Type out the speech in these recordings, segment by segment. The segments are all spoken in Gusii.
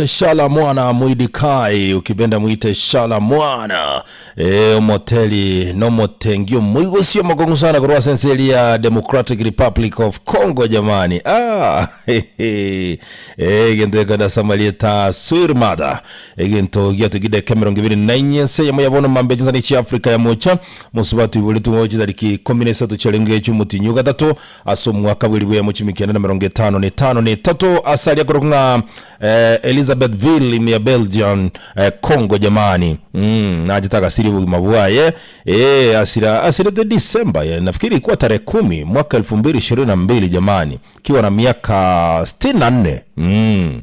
Shala mwana Muidikai, ukipenda mwite Shala mwana e, omoteri nomotengi omoigosi omokong'u sana korwa ase ense eria ya Democratic Republic of Congo jamani. Ah, e, egento gekogenda ase amarieta Sir Mother egento giatokire dakika emerongo ebere na inye ense eyemo ya bono mambia chinsani chia Africa ya mocha mosubati oiboretwe ng'o chitariki ikomi na isato chiarenge chi'omotinyi o gatato Ase omwaka bw'elifu eyemo chimikianda na emerongo etano na etano na etato, ase aria akorokwa ng'a Elizabethville ime ya Belgian Congo jamani. Mm, nachete agasiria obogima bwaye eh, asira asirete December eh, nafikiri ilikuwa tarehe kumi mwaka elfu mbili ishirini na mbili jamani, akiwa na miaka 64 mm.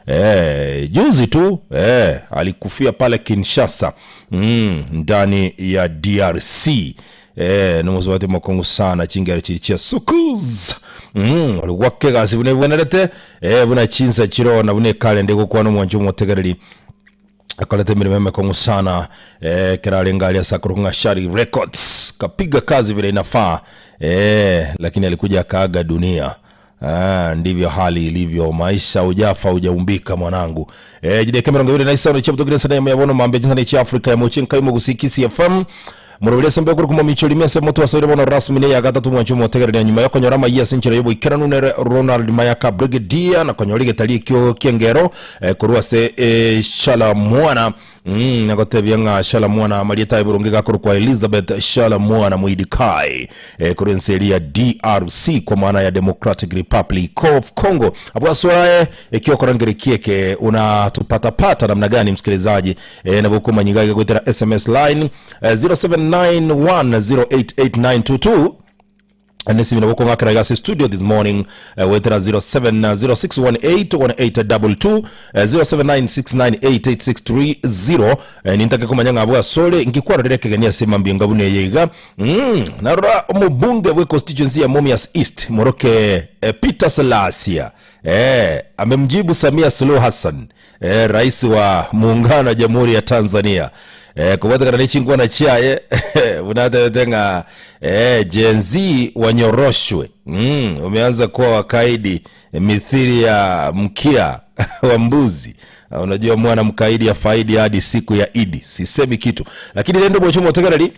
Eh, juzi tu eh, alikufia pale Kinshasa mm, ndani ya DRC Eh, nomosubati omokong'u sana chingero chiri chia sukuz mm, ore gwaka egasi buna ebwenerete eh, buna chinsa chiroo na buna ekalenda egokwana omwancho omotegereri akorete emeremo emekong'u sana eh, ekero arenge aria ase akorokwa ng'a Shari Records kapiga kazi vile inafaa eh, lakini alikuja akaaga dunia Ah, ndivyo hali ilivyo maisha ujafa ujaumbika mwanangu eh, jideka emerongo ebere na isano chiabutokire ensana yamo ya bono mambia chinsana chia Afrika ya mochie nkai mogusii Kisii FM Moroberio ase mbe korokwa momicho rime ase motwasoire bono rasmi ne ya gatato mwanche omotegereria nyuma yokonyora amayia ase enchera y'oboikeranu nere Ronald Mayaka Brigadier na konyora egetari ekio ki'engero eh, korwa ase eh, Shala Mwana Mm, nagotebia ng'a Shala Mwana amarieta aye boronge gakorokwa Elizabeth Shala Mwana Muidikai eh, korwa ense eria ya DRC kwa maana ya Democratic Republic of Congo. Abwo asoae ekiokorangerekia eke unatupatapata namna gani msikilizaji? Eh, nabo okomanya iga iga goetera SMS line eh, 0791088922 Nesimi nabo kong'akera iga ase studio this morning eh, goetera 0706181822 eh, 0796988630 eh, nintake komanya ng'a abwo asore nkikwarorera ekegeni ase mambia enga buna eye iga mm, narora omobunge bwe constituency ya Mumias East moroke eh, Peter Salasya eh, amemjibu Samia Suluhu Hassan eh, rais wa muungano wa jamhuri ya Tanzania eh, kobwatekana ne chinkwana chiaye buna atebete ng'a eh, Gen Z wanyoroshwe mm, wameanza kuwa wakaidi mithili ya mkia wa mbuzi. Ah, Unajua mwana mkaidi afaidi hadi siku ya Idi. Sisemi kitu lakini rende mwecho motegereri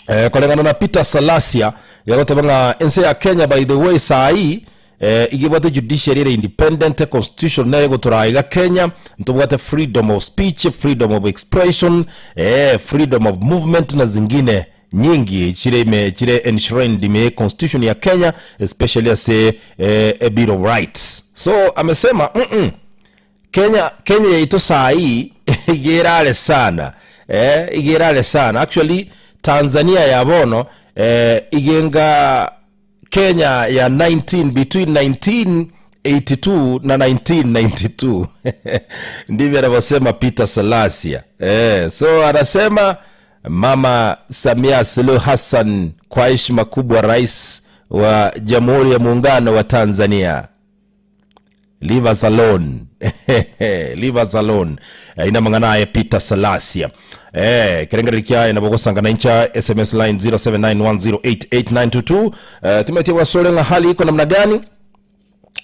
Eh, koreng'ana na Peter Salasya yagoteba ng'a ense ya Kenya by the way saii eh, iga ebwate judiciary ere independent, constitution nere egotoraa iga Kenya, ntobwate freedom of speech, freedom of expression, eh, freedom of movement na zingine nyingi chire ime chire enshrined ime ye constitution ya Kenya especially ase eh, a bill of rights. So amesema mm -mm, Kenya Kenya yaito saii iga erare sana eh, iga erare sana actually Tanzania ya bono eh, iga enga Kenya ya 19 between 1982 na 1992 ndivyo anavyosema Peter Salasya eh, so anasema Mama Samia Suluhu Hassan kwa heshima kubwa rais wa Jamhuri ya Muungano wa Tanzania Leave us alone. Leave us alone. Eh, ina mang'ana aye Peter Salasya. Eh, kerengereri kiaye nabo gosangana incha SMS line 0791088922. Eh, timetie wasore ng'a hali iko namna gani?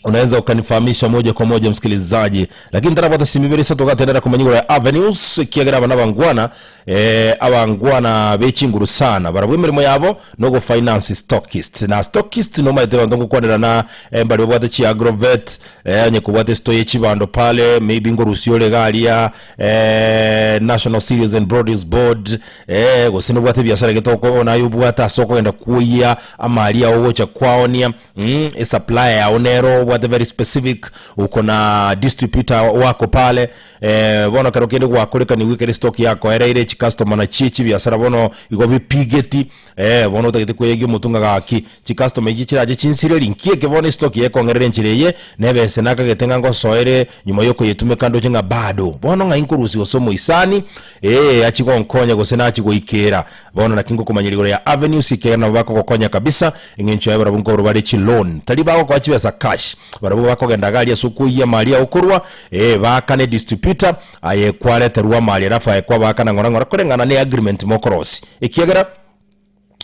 Unaweza ukanifahamisha moja kwa moja msikilizaji, lakini tarabwata simu ibere isato gatendera komanya igoro ya avenues kiagera aba nabangwana eh, abangwana bechinguru sana barabwo emeremo yabo nogo finance stockist na stockist nomaete abanto ngokwanera na eh, mbari babwate chi agrovet eh, onye kobwate esto ye chibando pale maybe ngorusia ore iga aria eh, National Cereals and Produce Board eh, gose nobwate ebiasara gete oko naye obwate ase okogenda kwoyia amari ao ogocha kwaonia mm, esupplier yao nero obwate very specific uko na distributor wako pale Eh, bono ekero kende gwakorekanigwe ekero estock yakoereire chicustomer nachie chibiasara bono igo bipigeti eh, bono otagete kweyegia omotwe ng'a gaki chicustomer echi chirache chinsireri nki eke bono estock yekong'erera enchera eye nebese nakagete ng'a ngosoere nyuma yokoyetumeka ndoche ng'a bado bono ng'ai nkorusia gose omoisani eh, achie gonkonya gose nachie goikera bono naki ngokomanyera igoro ya avenues ekiagera nabo bakogokonya kabisa eng'encho yaye barabwo nkorwa bare chiloan tari bagokoa chibesa cash barabwo bakogenda iga aria ase okoiyia amari ao korwa Ee, baakane distributor, aye kwareterwa amari alafu aye kwabaakana ng'ora ng'ora koreng'ana ne agreement mokorosi. Ekiagera.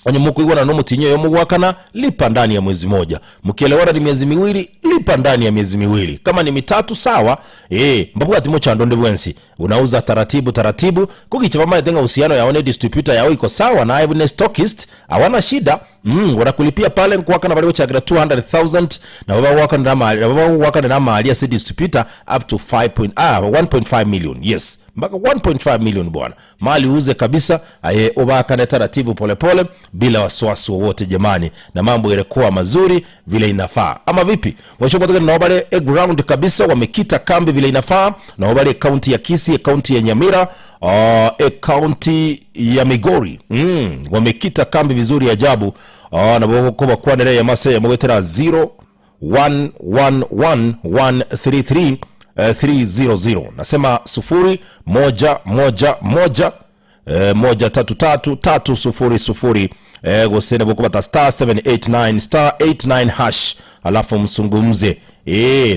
Onye mokoigwana nomotienyi oyomo goakana, lipa ndani ya mwezi moja. Mkielewana ni miezi miwili, lipa ndani ya miezi miwili. Kama ni mitatu sawa, ee, mbabwati mochando onde bwensi. Unauza taratibu taratibu, kogicha bamaete ng'a uhusiano yao ne distributor yao iko sawa naye buna estockist, hawana shida. Mm, wanakulipia pale nkoakana bare gochakera 200,000 nabo bagoakanera amari, nabo bagoakanera amari ase distributor up to 5 point, ah, 1.5 million. Yes, mpaka 1.5 million bwana. Mali uuze kabisa aye obakane taratibu polepole bila wasiwasi wowote jamani, na mambo yalikuwa mazuri vile inafaa, ama vipi? Mwisho nao bare e ground kabisa, wamekita kambi vile inafaa, nao bare kaunti ya Kisii, kaunti ya Nyamira, e kaunti ya Migori wamekita kambi vizuri ajabu. Na boko bakwanere ya mase ya 0 1 1 1 1 3 3 300 nasema sufuri moja moja moja moja tatu tatu tatu sufuri sufuri gose nabo kubata star 789 star 89 hash alafu msungumze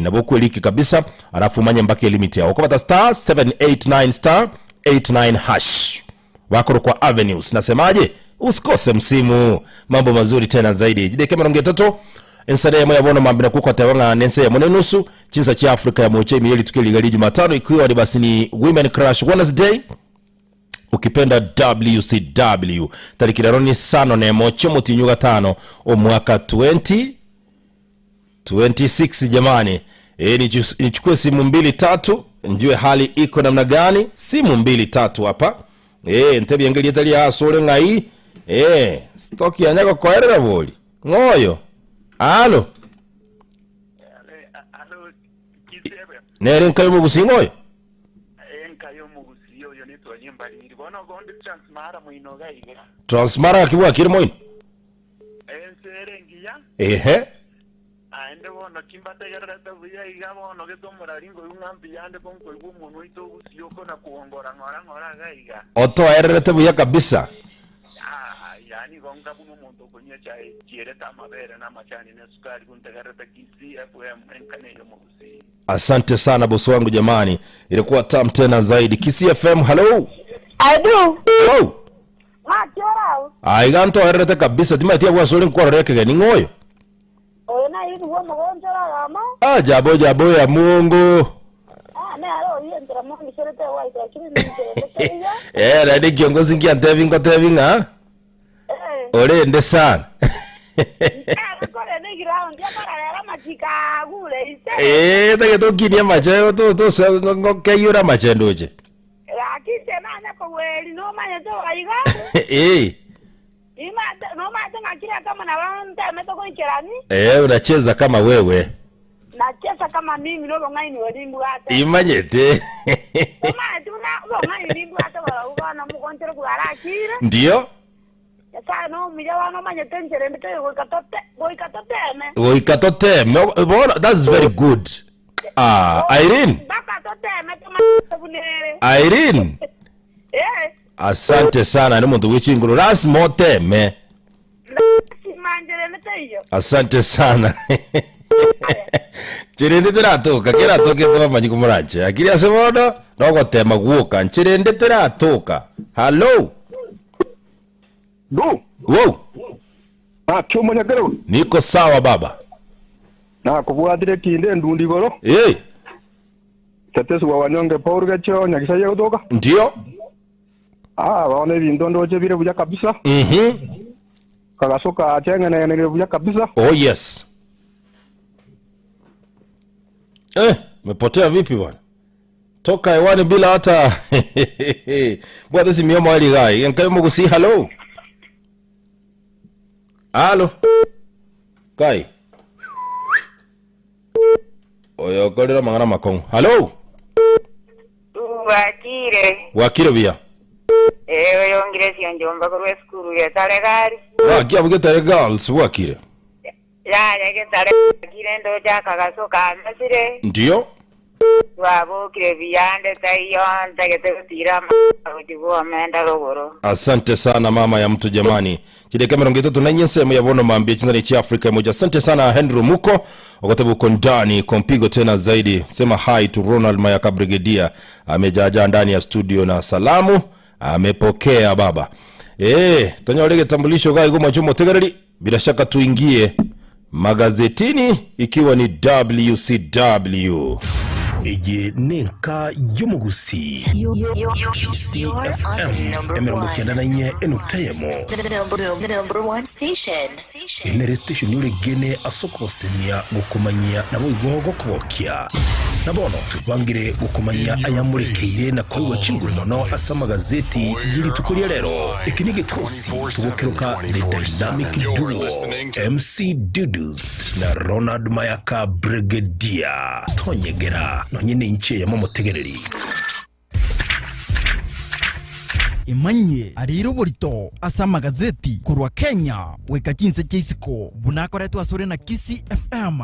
nabo kweliki kabisa alafu manye mpaka limit yao kubata star 789 star 89 hash wakoro kwa avenues nasemaje usikose msimu mambo mazuri tena zaidi jideke mirongo itatu ensare yamo yabono mambina kuko tebanga nense yamo nenusu chinsa cha Afrika ya moche mieli tukio Jumatano ikiwa ni basi ni Women Crush Wednesday ukipenda WCW tariki rero ni sano nemo chomotinyu gatano omwaka 2026 jamani. Nichukue simu mbili tatu njue hali iko namna gani. Simu mbili tatu hapa ntebie ngeli etari asore ng'ai stoki yanya gokoerera bori ng'oyo alo Alo, Kisebe. nere nkai mogusi ng'oyo Enka yomugusi oyo nitwanye mbariri. Bono gondi Transmara mwino gaiga. Transmara akibwa kiri moino Ensere ngiya. ehe Aende bono kimbategererete buya iga bono getomorari ngoyu ng'ambi yande konkoigwa omonwe oito ogusi okona kuongora ng'ora ng'ora gaiga. otoererete buya kabisa. Ah, yani gonga buno omonto okonywa echae chierete amabere na amachani na esukari guntegererete Kisii FM enka neyo omogusi. Asante sana bosi wangu jamani, ilikuwa tam tena zaidi. Kisii FM, hello. Adu. Hello. Machorao. Aiga ntoererete kabisa timatia bwasore nkwaroreke ni ng'oyo. Oyo na yini wo mugonjora gama. Ah, jabo jabo ya Mungu. Ah, ne aro yendra mo miserete wa lakini ni miserete ya. Na kiongozi ngia ntebi ngotebi ng'a orende sana. Kore ne ground ya para machika gule ise. Tage tokinia mache to to ngokeyura mache ndoche. Lakini tena koweli no manya to aiga. Ima no manya ngakira kama na wanta metoko ikerani. Unacheza kama wewe. Nacheza kama mimi no bongai ni ate. Imanyete. Tuma tuna bongai ni ate wala ubana mugonjera kugarakira. Ndio. Nyasaye no muya wano manyete nchere ndike goika tote goika toteme. Goika toteme. Bona that's very good. Ah, Irene. Baka toteme tuma bunere. Irene. Asante sana ni muntu w'ichinguru lazima oteme. Simanjere ndike Asante sana. Chirende teratoka keratoke twamanyi kumuranche akiri ase bono nogotema guoka nchirende teratoka. Hello. Du. Wow. Ah, kyo nyagero. Niko sawa baba. Na kubwatire kinde ndundi goro. Tetesi wa wanyonge Paul gacho nyagisaye gutoka. Ndio. Ah, baone bintu ndoche bire buya kabisa. Kagasoka achengenene buya kabisa. Oh yes. Mepotea vipi bwana? Toka hewani bila hata bwana si miomo ali gai. Nkayo mugusi hello. Halo. Kai. Oyo kolera mangana makongo. Hello. Wakire. Wakire bia. Ewe yongire sionjomba korwa esukuru getare gari. Wakia bugetare girls wakire. Yaya getare kire ndocha kagasoka amasire. Ndio. Twabokire biyande taiyo ntagete gutira gutiguomenda ruguru. Asante sana mama ya mtu jamani. Chideka 34 sehemu ya bono mambia chinzani cha Afrika moja. Asante sana Henry Muko wakati uko ndani kwa mpigo tena zaidi. Sema hi to Ronald Mayaka Brigedia amejaja ndani ya studio na salamu amepokea baba. Eh, tonyore egetambulisho iga igo mwanche omotegereri, bila shaka tuingie magazetini ikiwa ni WCW. Eye nenka y'omogusii. TCFM 94 enukta eyemo. Eye nere station oregene ase okogosemia, gokomanyia naboigo gokogokia. Na bono twebangire gokomanyia ayamorekeire na koigwa chinguru mono ase amagazeti ye rituko ria rero. Eke negekosi togokeroka The Dynamic Duo, MC Dudus na Ronald Mayaka Brigadier. Tonyegera nonye nenche eyemo omotegereri. Emanyie ariire oborito ase amagazeti korwa Kenya goika chinse chia isiko buna akoretwe asore na Kisii FM.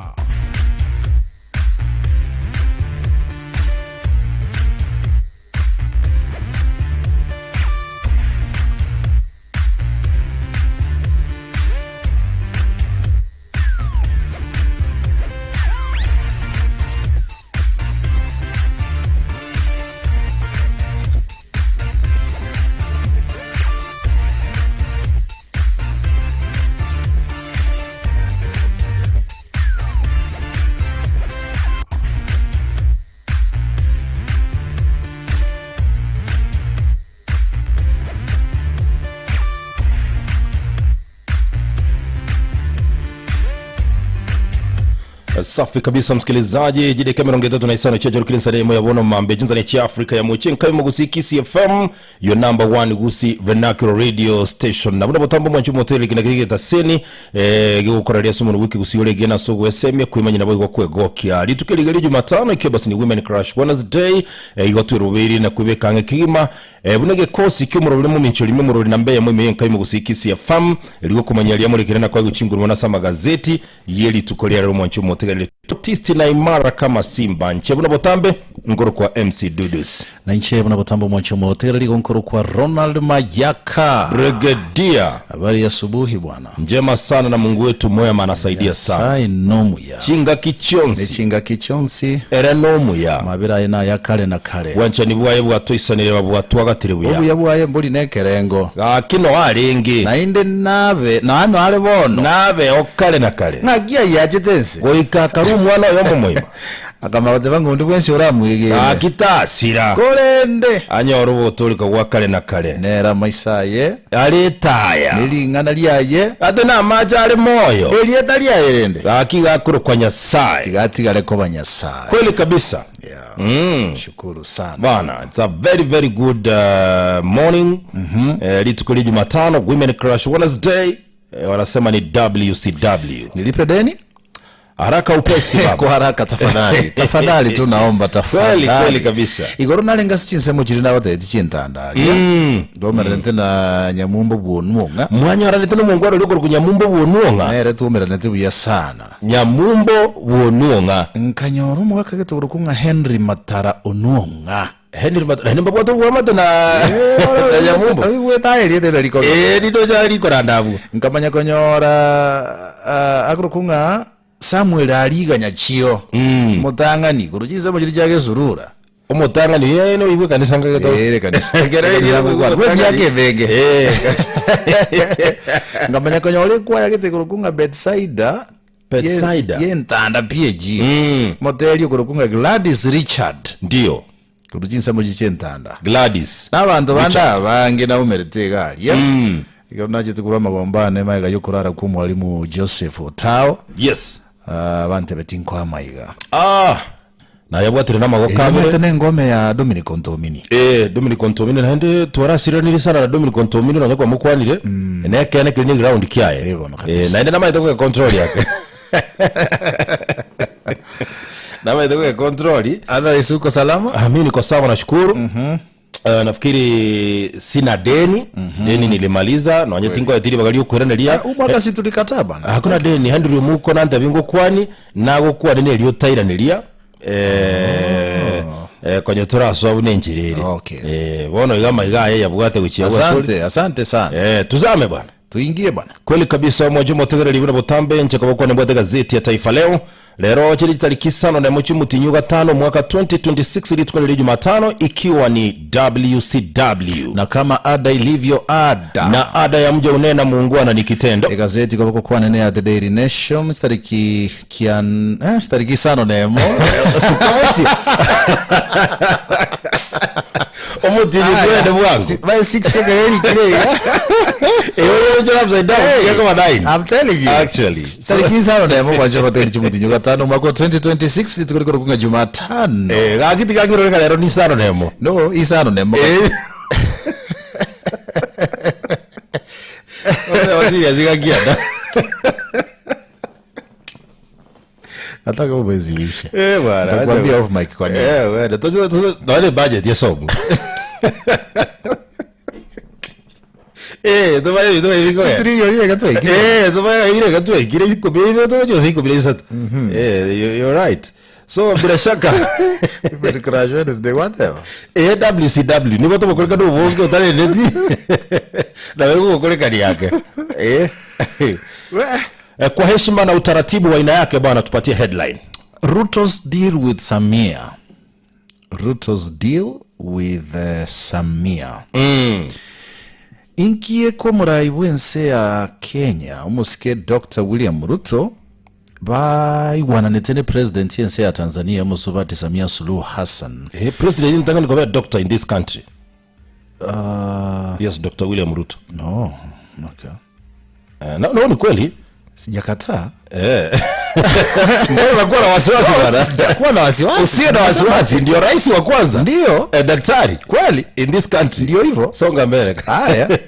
Safi kabisa msikilizaji, jideka 35 checho kile nsare ya bono mambe jinza cha Afrika ya muchi nkayo mugusi Kisii FM your number one gusi vernacular radio station na buno butambo mwanchu moteli kina kigeta seni eh gikora ria sumu wiki gusi ore gena so gwesemia kwimanya nabo igwa kwegokia rituko rigari Jumatano ikiwa basi ni Women Crush Wednesday eh, igotwe rubiri na kwibekanga kigima eh, buna gekosi ky'umurobere mu mincho rimwe murori na mbeya mu miyenka y'umugusi Kisii FM rigo kumanya ria murekere na kwa guchingurwa na sama gazeti yeli tukolia rero mwanchu motegerere tisti na imara kama simba nche buno botambe ngoro kwa MC Dudus na inche buna botambo mwancho motegereri gonkoro kwa Ronald Mayaka. Brigadier Habari ya asubuhi bwana. njema sana na Mungu wetu mwema anasaidia sana Sai nomuya. chinga kichonsi Echinga kichonsi era nomuya mabira ena ya kale na kale. bwanchani bwaye bwatoisanire babwatwagatire buya Obuya bwaye mbuli nekerengo. gakino aringi Nainde nabe naano are bono. nabe okale na kale Ng'akia yachete ense. goika akari omwana oyo omomoima Akamagoteba ng'ondi bwensi oramwegere. akitasira Korende. anyora obotoreka gwa kare na kare Nera maisaye aretaya nering'ana riaye ate namache are moyo erieta riaye rende gaki gakorokwa nyasaye tigatigare koba nyasaye kweli kabisa yeah. mm. Shukuru sana bana it's a very very good uh, morning mm-hmm. eh, lituko li jumatano women crush wednesday eh, wanasema ni wcw nilipe deni haraka upesi baba kwa haraka tafadhali tafadhali tu naomba tafadhali Kweli, kweli kabisa. igoro narenga sichinsemo chiri nabateti chintandaria mm. ndomeranete na nyamumbo bwonwong'a mwanyoranete nomongwaro riokoro kunyamumbo bwonuong'a nere tuomeranete buya sana nyamumbo bwonuong'a nkanyora omogaka getogoro kung'a henry matara onwong'a henry Mat- henry mbabwate bwamate na na nyamumbo wetaerietera riko eh nidoja rikora ndabu nkamanya konyora uh, akoro kung'a samuel ariganya chio mm. mutang'ani igoro chinsemo chiri chiagesurura omotang'ani ye no ibwe kanisa ngageto Ere kanisa. Kere Kanisa ibwe gokwana. motang'ani. Bwe miaka emenge. Eh. ngamanya konyora ekwaya gete igoro kung'a betsaida Bethsaida. ye- yentanda pg Mm. moteri igoro kung'a gladys richard ndio kuru chinsemo chiche entanda gladys n'abantu bande abange naumerete igaria igoro nachete korwa amagombane maiga yokorara kwa omwalimu joseph otao yes uh, bantebeti nkwamaiga ah nayabwatire n'amagoko Emaete abere na engome ya dominic ontomini eh dominic ontomini naende twarasiranire sana na dominic ontomini nonya kwamokwanire nekene kiri ni ground kiaye Eh, bono kabisa. eh naende namaete goge control yake namaete goge control otherwise uko salama Ah, mi niko sawa nashukuru mm-hmm. Uh, nafikiri sina deni mm-hmm. deni nilimaliza nonye tingoetiri bagari okwiraneria umwaka si tulikataa bana hakuna deni handiri muko nante bingokwani nagokwani nerio tairaneria eh, eh, konye turasoa buna enchera ere Okay. eh, bono iga amaiga aye yabwate gochia gwasori asante asante sana eh, tuzame bwana Tuingie bana. Kweli kabisa mwanche omotegereri buna botambe inche koba kwane mbwate gazeti ya Taifa Leo rero chiri chitariki isano na emo chi'omotinyi gatano omwaka 2026 rituko riria Jumatano ikiwa ni WCW Na kama ada ilivyo ada. na ada ya mja unena muungwana ni kitendo Egazeti koboko kwane ne ya The Daily Nation chitariki kian eh, chitariki isano na emo Sukausi. Omotinyi twende bwango By 6 ekereri kire Eyo yo upside down Hey, yako nine I'm telling you. actually Tariki isano na emo kwanja hoteli chimutinyi gatano mwaka wa 2026 rituko rikoro kunga Jumatano. eh gakiti gakiroreka rero ni isano na emo No, isano na emo. Eh. Ore waziri azigakianda. Nataka umeziisha. Eh bwana. Nitakwambia off mic kwa nini. Eh bwana, tojo tojo no budget ya somo. Eh, tumaye tumaye biko. Turiyo ile gatwe. Eh, tumaye ile gatwe kile ikumi ile tojo ikumi na isatu. Eh, you're right. So bila shaka But crash Wednesday what the? eh WCW niko tumokoreka no ubonge utarendeti. Na wewe ugokoreka ni yake. Eh. Eh, Kwa heshima na utaratibu wa aina yake bwana, tupatie headline. Ruto's deal with Samia. Ruto's deal with Samia. Inkieko murai bwense ya Kenya omusike Dr. William Ruto baigwananete ne president yense ya Tanzania omusubati Samia Suluhu Hassan. Eh, president nitaka nikwambia doctor in this country. Yes, Dr. William Ruto. No, okay. Eh, no, no, ni kweli. Sijakataa. Eh. Mbona unakuwa na wasiwasi bwana? Sijakuwa na wasiwasi. Usiwe na wasiwasi, ndio rais wa kwanza. Ndio. Eh, daktari. Kweli. In this country. Ndio hivyo. Songa mbele. Haya.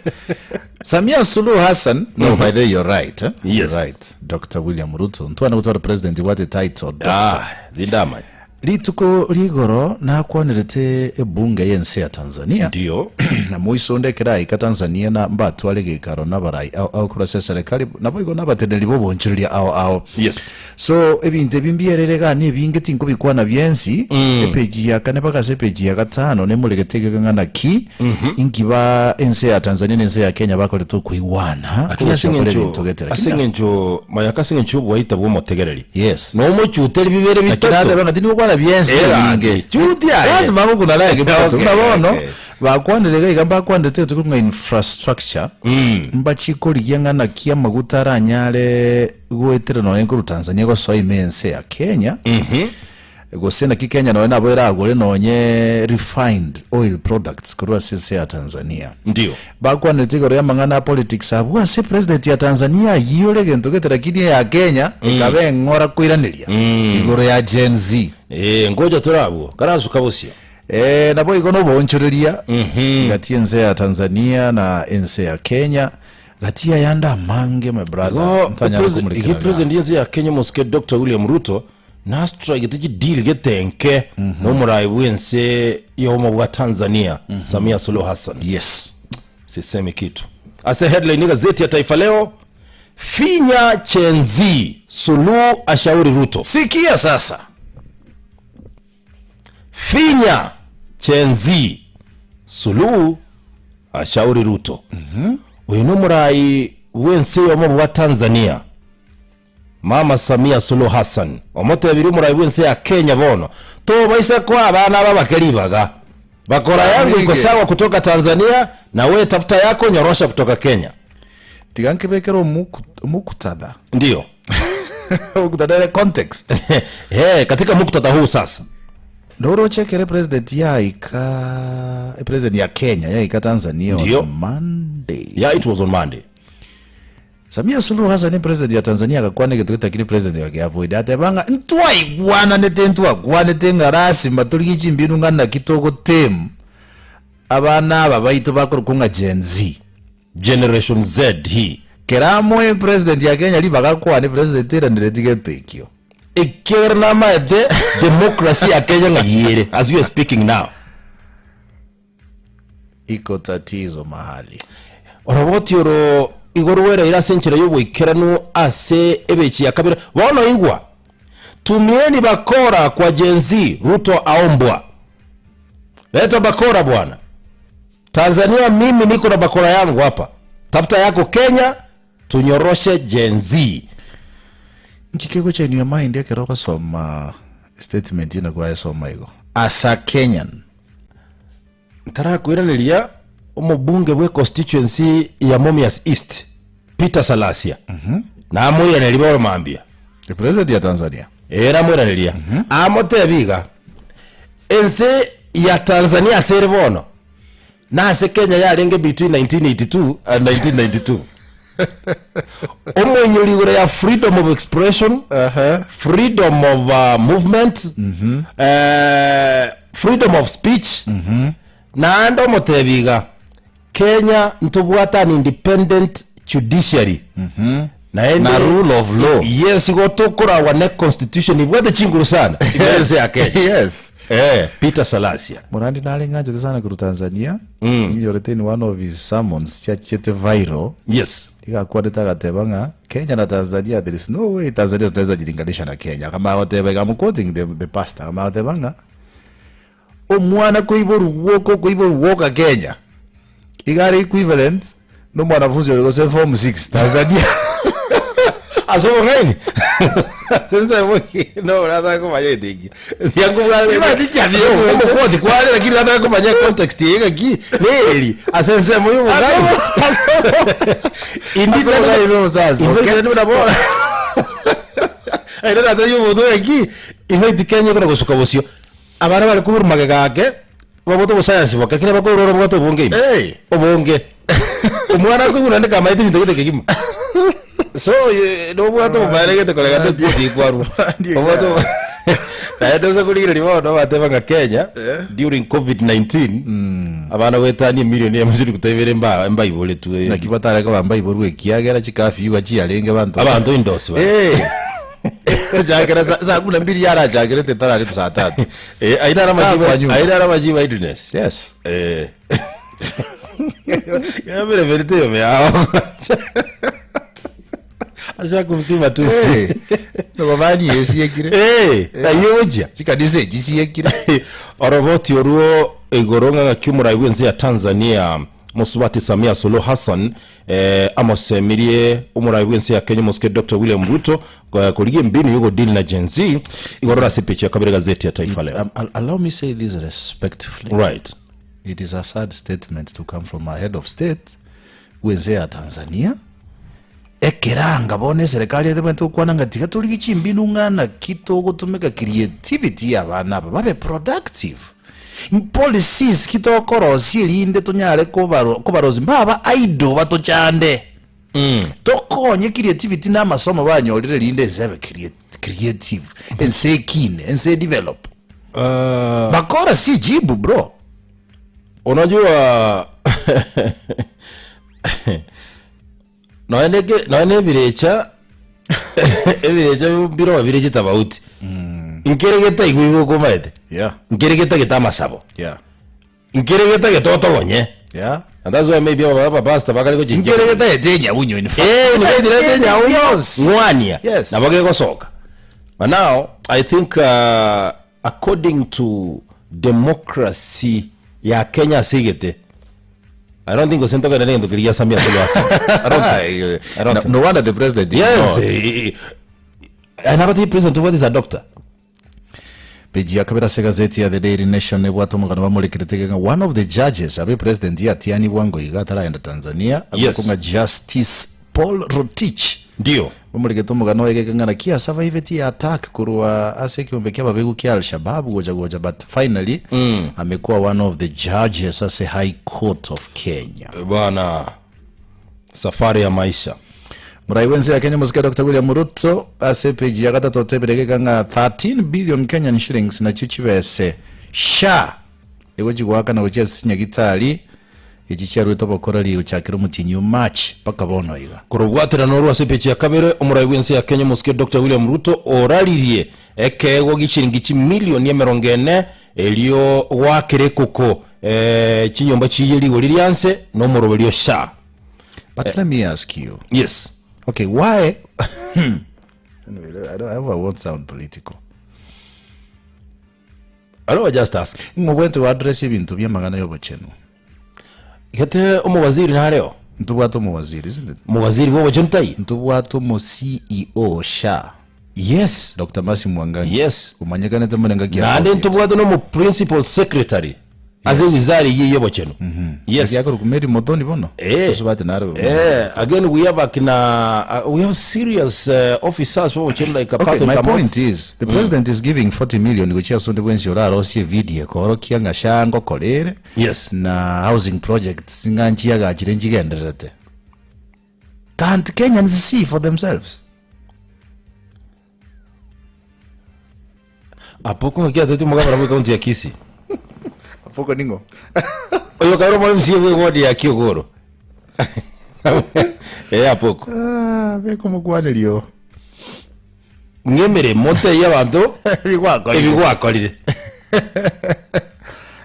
Samia Suluhu Hassan. No, by the way, you're right. Eh? Yes. You're right. Dr. William Ruto. Ntwana gutwara president what a title. Doctor. Ah, lindama. Rituko rigoro nakwanerete ebunge yense ya Tanzania. Ndio. Na muiso ndekera ika Tanzania na mbatware gikaro nabarai ao ao kurase serikali nabo igo nabateneri bobonchereria ao ao. Yes. So ebinto ebi mbiererega ni ebinge tinkobikwana byensi epeji ya kane mpaka ase epeji ya gatano nemuregete ng'ana ki inkiba ense ya Tanzania n'ense ya Kenya bakorete okoigwana Lakini gochia kore ebinto getera. aseng'encho mayaka aseng'encho obwaita bw'omotegereri Yes. nomochuteri bibere Lakini bitato ate banga tinigokwana byensi Era, ebinge chuti aye. lazima mukuna like bitato Okay, nabono okay. bakwanire iga mbakwanire tukunga infrastructure mbachikorigia ng'ana kia amaguta aranyare gwetera nonye nkoru Tanzania gosoa ime ense ya Kenya gose naki Kenya nonye nabo eragore nonye refined oil products korwa ase ense ya Tanzania ndio bakwanire igoro ya mang'ana a politics abwo ase president ya Tanzania yiyore gento gete lakini ya Kenya ekabe eng'ora koiraneria igoro ya Gen Z eh ngoja torabwo karasuka busia Eh, nabo igo nobonchoreria gati ense ya Tanzania na ense ya Kenya gati ya yanda mange my brother ntanyara iki kumurekera president yense ya Kenya mosike Dr. William Ruto nastrike tichi deal getenke n'omurayi bwense yomo bwa Tanzania Samia Suluhu Hassan yes sisemi kitu ase headline gazeti ya Taifa Leo finya chenzi Suluhu ashauri Ruto sikia sasa finya chenzi Suluhu ashauri Ruto uyu ni omurayi w'ensi yomo bwa Tanzania Mama Samia Suluhu Hassan omotebiri omurayi w'ensi ya Kenya bono tobaise kwa abana babakeribaga bakora yangu iko sawa kutoka Tanzania na we tafuta yako nyorosha kutoka Kenya tiga nkibekera omukutadha ndio omukutadha ere context hey, katika muktadha huu sasa ndorochekere president yaika president ya Kenya yaika Tanzania Ndio. on Monday yeah, it was on Monday Samia Suluhu Hassan president ya Tanzania agakwana gĩtũ gĩtakiri president wake avoid atebanga ntwaigwananĩte ntwakwanĩte ng'a rasima tũrigie chimbinu ng'a naki tũgũtĩmu abana aba baitũ bakorokwo ng'a Gen Z Generation Z hii keramwe president ya Kenya ribagakwane president ĩranĩre tigetĩkio ikirna maethe democracy ya Kenya ng'a yere as we are speaking now iko tatizo mahali oroboti oro igoro wereire ase enchera ya oboikeranu ase ebechi ya kabere bono igwa tumieni bakora kwa Gen Z Ruto aombwa leta bakora bwana Tanzania mimi niko na bakora yangu hapa. Tafuta yako Kenya tunyoroshe Gen Z. Nki kegocha in your mind ekero ogosoma statement eye nakwayesoma igo as a Kenyan? Ntarakoiraneria omobunge bwe constituency ya Mumias East Peter Salasya namoiraneria bono mambia. The president ya Tanzania. Ee namoiraneria amotebi iga ense ya Tanzania ase ere bono Nase Kenya yarenge between 1982 and 1992. Omoinyori igoro ya freedom of expression, freedom of movement, freedom of speech, naende omotebi iga, Kenya ntobwate an independent judiciary. Naende Na rule of law. Yes, igo tokoragwa ne constitution ibwate chinguru sana ime ense ya Kenya. Yes. Eh, Peter Salasya. Morandi nare ng'anchete sana korwa Tanzania, ninyorete in one of his sermons chiachete viral, iga akwanete agateba ng'a Kenya na Tanzania there is no way Tanzania tunaweza jilinganisha na Kenya. Akamanya goteba iga, I'm quoting the, the pastor, akamanya goteba ng'a omwana koiborwa gwoka okoiborwa gwoka Kenya iga are equivalent na omwanafunzi ore gose form 6 Tanzania. Ase obong'aini Sense no nataka komanya egento ekio Omokwoti kware lakini nataka komanya context eye ng'aki neri ase ensemo ya obong'aini. Indi Ase obong'aini bwa omosacha, okay? Indi nabo Aye natebia omonto ng'aki ibaiti Kenya ekona gosuka bosio abana bare koburwa magega ake babwate obosayansi boke lakini abakoirora obwate obonge ime Hey! obonge omwana akoigwa naende kamaete ebinto gete kegima so eh, nobwate obomaene gete korega nde kwarwa Ndiyo. obwate obo- naende ase korigereria bono bateba ng'a Kenya during covid-19 abana goetania emilioni eyemo chiri gotebera emba embaiboretwe Naki batare koba mbaiborwe ekiagera chikafyu iga chiarenge banto abanto indoors bare. Eh. Chakera saa saa kumi na mbili yarachakerete tararete saa tatu. Eh, aina ara Kaa kwa majibu nyumba. aina ara majibu idleness. Yes. Eh. Yabere verite yo yao. Asha kumsima tu si. Eh. Nogo bani esiekire. Eh, na yoja. Chikanisa echi siekire. Oroboti oruo igoro ng'a ng'aki omorai bw'ense ya Tanzania Mosubati Samia Suluhu Hassan eh, amosemirie omorai bw'ense ya Kenya omosike Dr. William Ruto eh, korigia embinu yogodeal na Gen Z igoro ase epeji ya kabere gazeti ya Taifa Leo. Allow me say this respectfully. Right. It is a sad statement to come from a head of state bw'ense ya Tanzania ekeranga bono eserekari etebwenerete gokwana ng'a tiga torigie chimbinu ng'a naki togotumeka creativity ya abana aba babe productive policies ki tokorosia erinde tonyare kobaro kobarosia mbaba idle batochande tokonye creativity na amasomo banyorire erinde ense ebe creative ense ekine ense edevelop bakora si jibu bro. Unajua nonya neke nonya na ebirecha ebirecha mbiro bire chitabauti nkere getaigwa igo okomaete Yeah. nkere getagete amasabo Yeah. nkere getagete otogonye Yeah. and that's why maybe aba abapastor bakare gochinchia Nkere getagete enyaunyo in fact. Eh, nigetirete enyaunyo Yes. ng'wania Yes. nabo gegosoka but now i think according to democracy ya Kenya ase egete I don't think gose ntogende na egento keria gia Samia Suluhu Hassan. I don't think. I don't No, think. no wonder the president Yes, ignored. and abatebi president what is a doctor? Peji ya kabere ase egazeti ya The Daily Nation nebwate omogano bamorekerete ng'a one of the judges abe president yatianigwa ngo iga ataragenda Tanzania Yes. akorokwa ng'a Justice Paul Rotich Ndio. bamoregete omogano oye geke ng'a naki asurvivetie attack korwa ase ekeombe kia ababegu kia Al-Shabaab gocha gocha but finally amekuwa one of the judges ase High Court of Kenya. Bwana safari ya maisha. Morai bw'ense ya Kenya omosike Doctor William Ruto ase epeji ya gatato otebire geka ng'a 13 billion Kenyan shillings nachio chibese sha egochi goakana gochia ase chinyagitari echi chiaruete obokoreri gochakera omotienyi o March mpaka bono iga. Korobwaterana orwo ase epeji ya kabere, omorai bw'ense ya Kenya omosike Doctor William Ruto oraririe ekeegwa gi'chiringi chimilioni emerongo ene erio goakera ekoko chinyomba chiye rigori rianse na omoroberio sha. But let me ask you. Yes. Okay, why? Anyway, I don't, I hope I won't sound political. I don't just ask. Ng'o bwente go address ebinto bi'amang'ana y'obochenu. Gete omowaziri nareo. Ntobwate omowaziri, isn't it? Mowaziri bwa obochenu taiyo. Ntobwate omo CEO SHA. Yes. Doctor Mercy Mwangangi. Yes. Omanyekanete mono engaki ya Naende COVID. ntobwate na omo principal secretary ase ewizara eyio ya obochenu. Yes. Naki akorokwa Mary Muthoni bono? Eh. Osubati naro Eh, again we have akina we have serious officers bobochenu like Okay, Patrick my Amoth. point is the president is giving 40 million gochia ase onde bwensi orarosie evideo ekoorokia ng'a SHA ngokora ere Yes. na housing projects ng'a nchiagachire nchigendererete. Can't Kenyans see for themselves? Apoko ng'aki ateti omogabana bwe county ya Kisii. Apoko ning'o? Oyo kaira omo MCA bwe ward ya Kiogoro. Eh Apoko. Ah, beka omokwanerio. Ng'emeremo ntebie abanto Ebigwakorire. ebigwakorire.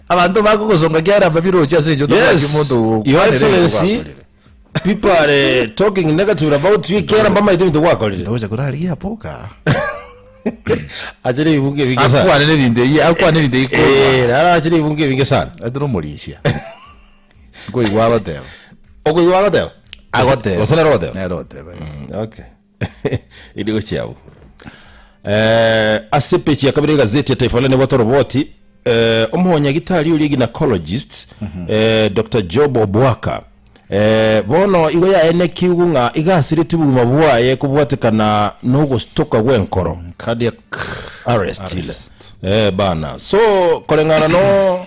Abanto bakogosonga kiara mbabiroche ase enchera otabwati Yes, omonto Your ogokwanera Excellency, ebigwakorire. people are talking negative about you ekiagera mbamaete ebinto gwakorire. Togocha korarigia apoka. Achire ebibungo ebinge sana. Akwane ebinto ebi, akwane ebinto ebi korwa. Eh, naro achire ebibungo ebinge sana. Atire omorisia. Nkoigwa agoteba. Okoigwa agoteba? Agoteba. Gose nere ogoteba? Nere ogoteba. Okay. Eri gochia abwo. Eh, ase peji ya kabere egazeti ya Taifa Leo nebwate oroboti eh, omonyagitari oria gynecologist eh, Dr. Job Obwaka eh, bono igo yaenekiwu ng'a iga asiretie obogima bwaye kobwatekana nogostoka gwenkoro Cardiac arrest ile. Arrest. Eh, bana so koreng'ana no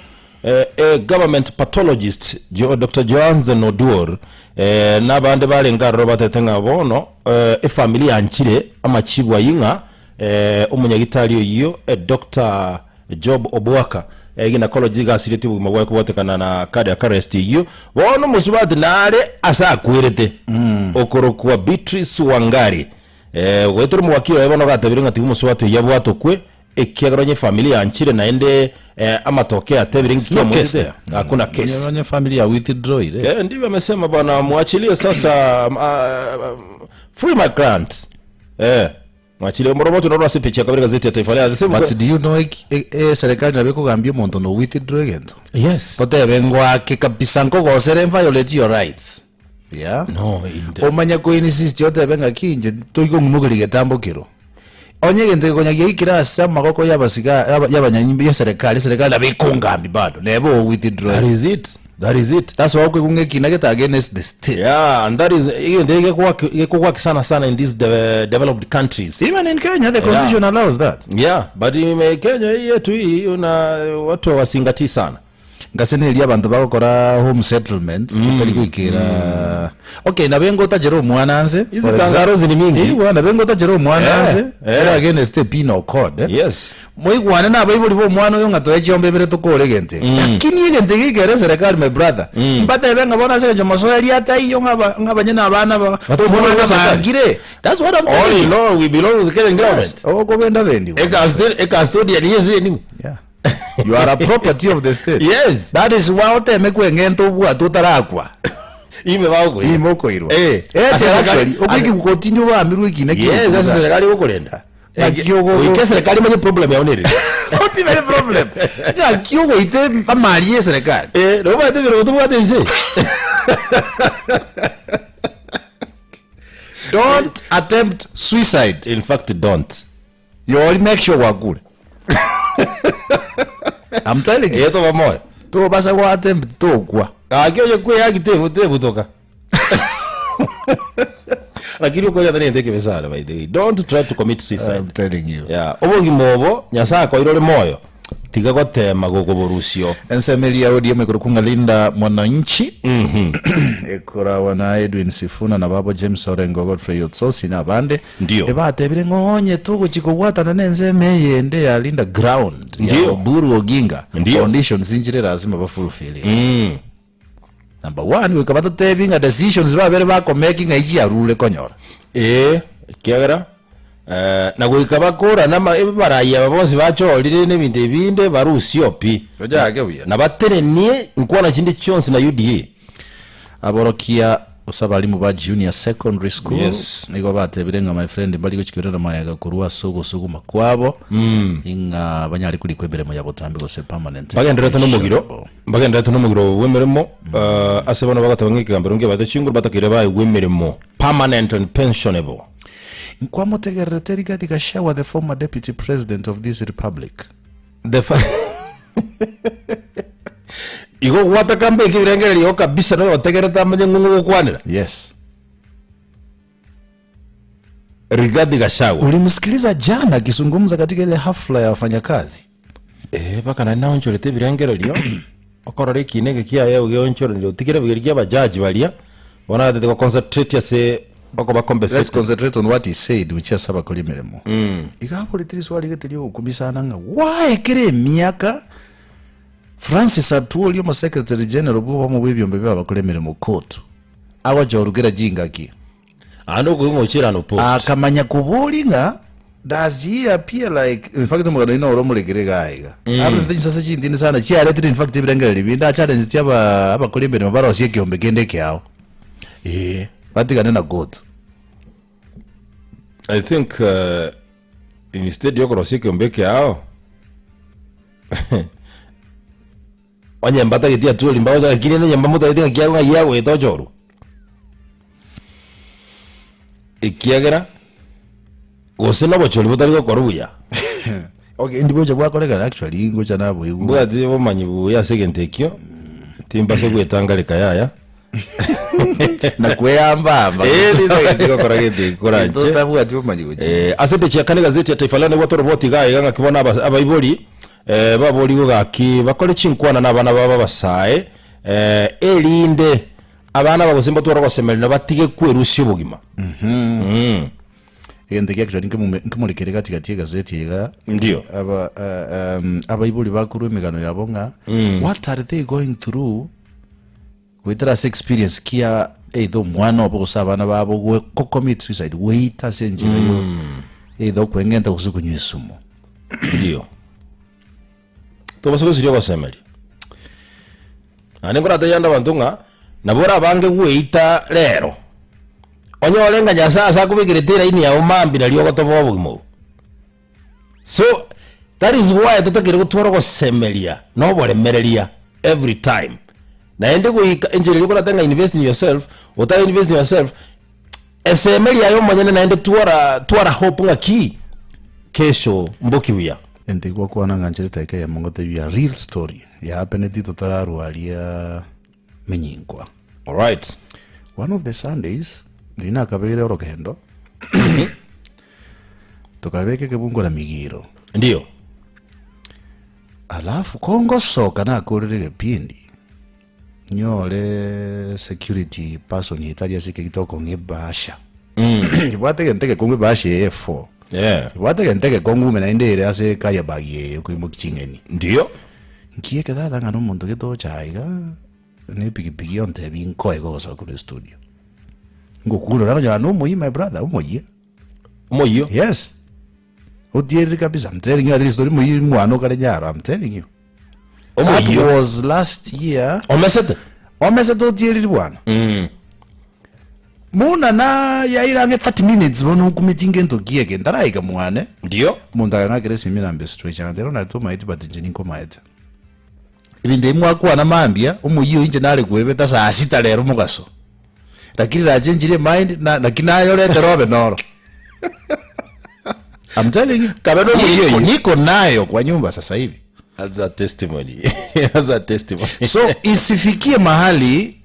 Eh, government pathologist Jo, Dr. Johansen Oduor eh, nabande barenge aroro batete ng'a bono eh, efamiri yanchire amachibu ayio ng'a eh, omonyagitari oyio eh, Dr. Job Obwaka eh, gynecology iga asiretie obogima bwaye kobwatekana na cardiac arrest eyio bono omosubati nare ase akwerete okorokwa Beatrice Wangari eh, goetera omowakili oye bono gatebire ng'a tiga omosubati oyio abwatokwe Ekiagera onye efamiri yanchire naende amatoke atebire ng'iki No case omoete, there. hakuna case. Onye family ya withdraw ire. Eh, ndivyo amesema bwana, mwachilie sasa free my client. Eh, mwachilie omoroboto noro ase picha kabere gazeti ya Taifa Leo. The same But do you know ek- e- e- serikali nabo ekogambia omonto no withdraw egento? Yes. Totebe ngoake kabisa nkogosere violate your rights. Yeah. No, in the, Omanye ko insist otebe ng'aki inche toikong'imokeria getambo kero. Onye egento gekonya giaikire ase amagoko y'abasiga y'aba- y'abanyanyimbo ya serikali, eserikali nabo ekongambi bado, neba o withdraw that it. is it. That is it. That's why okoigwa ng'a ekina gete against the state. Yeah, and that is egento egekowaki gekowaki sana sana in these de developed countries. Even in Kenya the constitution allows that. Yeah, but in eh, Kenya hii yetu hii una watu hawazingatii sana. Ngaseneria abanto bagokora home settlements otari goikera okay nabo ngotachera omwana nse Hizi kangaroos ni mingi. Igwa nabo ngotachera omwana Eh, nse eh. ere against the penal code eh. Yes. Moigwane na abaibori ba omwana oyo ng'a toe chiombe ibere tokore egento eke lakini egento eke gekere eserekari my brother mbatebe ng'a bono ase eng'encho mosoeri ataiyo ng'a aba- ng'a abanyene abana ba But omwana omwana wa serikali. bangire that's what I'm All telling in you all, we belong to the Kenyan government. okobenda bendi A custodian, a custodian, yes, yes. Yeah. You are a property of the state. Yes. That is why oteme kweng'enta obwate otarakwa. Ime bagokoira. Ime okoirwa. Eh. Eh, Ase actually, serikali- okoiki gotindi obamirwe ekina Yes, ase ki'okokuza. serikali egokorenda. Naki ogo- Goika eserikali emanye problem yao nere. Not even a problem. Naki ogoite amari ye serikali. Eh, nabo obwate ebirogo tobwate inse. Don't attempt suicide. In fact, don't. You only make sure gwakure. I'm telling you. Eh, toba moyo. Tobasa gwa attempt tokwa. Gaki onye kweyaki tebu tebutoka. Lakini okonya tari ente ekebe sana by the way. Don't try to commit suicide. I'm telling you. Yeah, obogima obo Nyasaye akoire ore moyo tiga gotema gokoborusio. Ensemo eria ODM ekorokwa ng'a Linda Mwananchi ekorawa na Edwin Sifuna na babo James Orengo Godfrey Otsosi na abande Ndio. ebatebire ng'a onye togochi kobwatana na ensemo eyende ya Linda Ground ya Ndio. Oburu Oginga Ndio. conditions inchire lazima bafulfill Number one goika batotebi ng'a decisions babere bakomeki ng'a echiarure konyora. Ee, ekiagera eh, na goika bakorane ama ebarayi aba bonsi bachorire na ebinto ebinde barusio pi. Tochake buya. Na batenenie nkwana chinde chionsi na UDA. Aborokia. Gose abalimu ba junior secondary school Yes. nigo batebire ng'a my friend mbari gochia koirana magega korwa ase ogosuguma kwabo ing'a banyare korikwa emeremo ya botambe gose permanent Bagendererete nomogiro pensionable. bagendererete nomogiro bw'emeremo eh, ase bono bagoteba ng'a ekegambero nkebaete chinguru batakeire baegwe emeremo permanent and pensionable. Nkwamotegererete Rigathi Gachagua the former deputy president of this republic. The fa- Igo gwataka mbeke ebirengererio igo kabisa noyo otegerete amanye ng'o ng'ogokwanera. Yes. Rigathi Gachagua. Ulimsikiliza jana akizungumza katika ile hafla ya wafanyakazi. Eh, baka nari naonchorete ebirengererio okorora ekina eke kiaye ogionchoranire otigere bigeri kia abajaji baria bono agatete go concentrate ase okoba Let's compensated. concentrate on what he said which ase abakori emeremo. Iga aborete riswali gete riogokumisa ng'a why kera emiaka Francis Atwoli omo secretary general bw'obomo bw'ebiombe bi'abakori emeremo COTU agochorwa kera chingaki. Aande okoigwa ng'a ochire unopposed. Akamanya koboria ng'a does he appear like in fact omogano oino ore omorekere iga iga. Abrete chinsase chintindi sana chiaretire in fact ebirengererio binde achallenge aba abakori emeremo barosie ekiombe kende ekeao. Ee. Batigane na COTU. I think uh, instead yokorosia ekiombe ekeao onye mbatageti atwori mbagocha lakini onye mbamotageti ng'a kiago ng'a giagoeta ochorwa ekiagera gose na obochori botari gokorwa buya Okay, ndi bocha bwakorekana actually ngocha naboigwa. mbwati obomanyi buya ase egento ekio timbase gwetangareka yaya Na kweyambamba. Eh, titageti gokora gento ekio koranche Totabwati bomanyi gochia. Eh, ase epeji ya kane gazeti ya Taifa Leo nigo toroboti iga iga ng'aki bono aba- abaibori eh, baborigwe gaki bakore chinkwana na abana babo abasae eh, erinde abana bagose mbatware ogosemeria na batige kwerusia obogima Mm. Egento ekia actually nkemume- nkemorekere gati gati egazeti iga Ndio. aba eh, um, abaibori bakorwa emegano yabo ng'a what are they going through Goetera ase experience ki ya either omwana obo gose abana babo gwe ko commit suicide goita ase enchera yo either okweng'enta gose konywa esumu. Ndio. Tobasa gosiria ogosemeria. Naende nkoratebie ande abanto ng'a nabo orabange gweita rero, onyore ng'a Nyasaye ase akobekerete eraini yao mambia nario ogotoboa obogima obo. So that is why totakeire gotwara ogosemeria na oboremereria every time. Naende goika enchera eria okorate ng'a invest in yourself, otara invest in yourself, esemeria aye omonyene naende twara twara hope ng'a ki, kesho mboki buya. Ente gwakwana ng'a nchire edageka eyemo ngotebia real story yahapeneti totararwaria menyinkwa. Alright. One of the Sundays, riria nakabeire orogendo, tokabeka ekebungo na migiro. Ndio. Alafu kongosoka nakorire egepindi, nyore security person etari ase ekegita okong'a ebahasha. Ebwate egento egekongu ebahasha eye A4. Yeah. Ebwate egento egekongu ime naende ere ase carrier bag eye ekoimokia ching'eni. Ndio. Nkieke tata ng'a nomonto gete ocha iga, na epikipiki ontebie nkoe gosoa korwa estudio. Ngokurora okonyora nomoyia my brother, omoyia. Omoyio. Yes. Otierire kabisa, I'm telling you, at least ori moyia mwana okare nyaro, I'm telling you. That Omoyio. was last year. Omesete. Omesete otieriri bwana. Mm. Muna na yaira ang'e 30 minutes bono nkumeti ngento ki eke ntaraika mwane. Ndio. Omonto akang'akera esimi nambe stretch akantebia bono nari tomaeti but inche ninkomaete. Ebinto ebi mwakwana mambia, omoyio oyo inche nare koebeta saa sita rero mogaso. Lakini nachenchire emind na naki nayoretera obe noro. I'm telling you. Kabe nomoyio Niko, oyio. niko nayo kwa nyumba sasa hivi. That's a testimony. That's a testimony. So isifikie mahali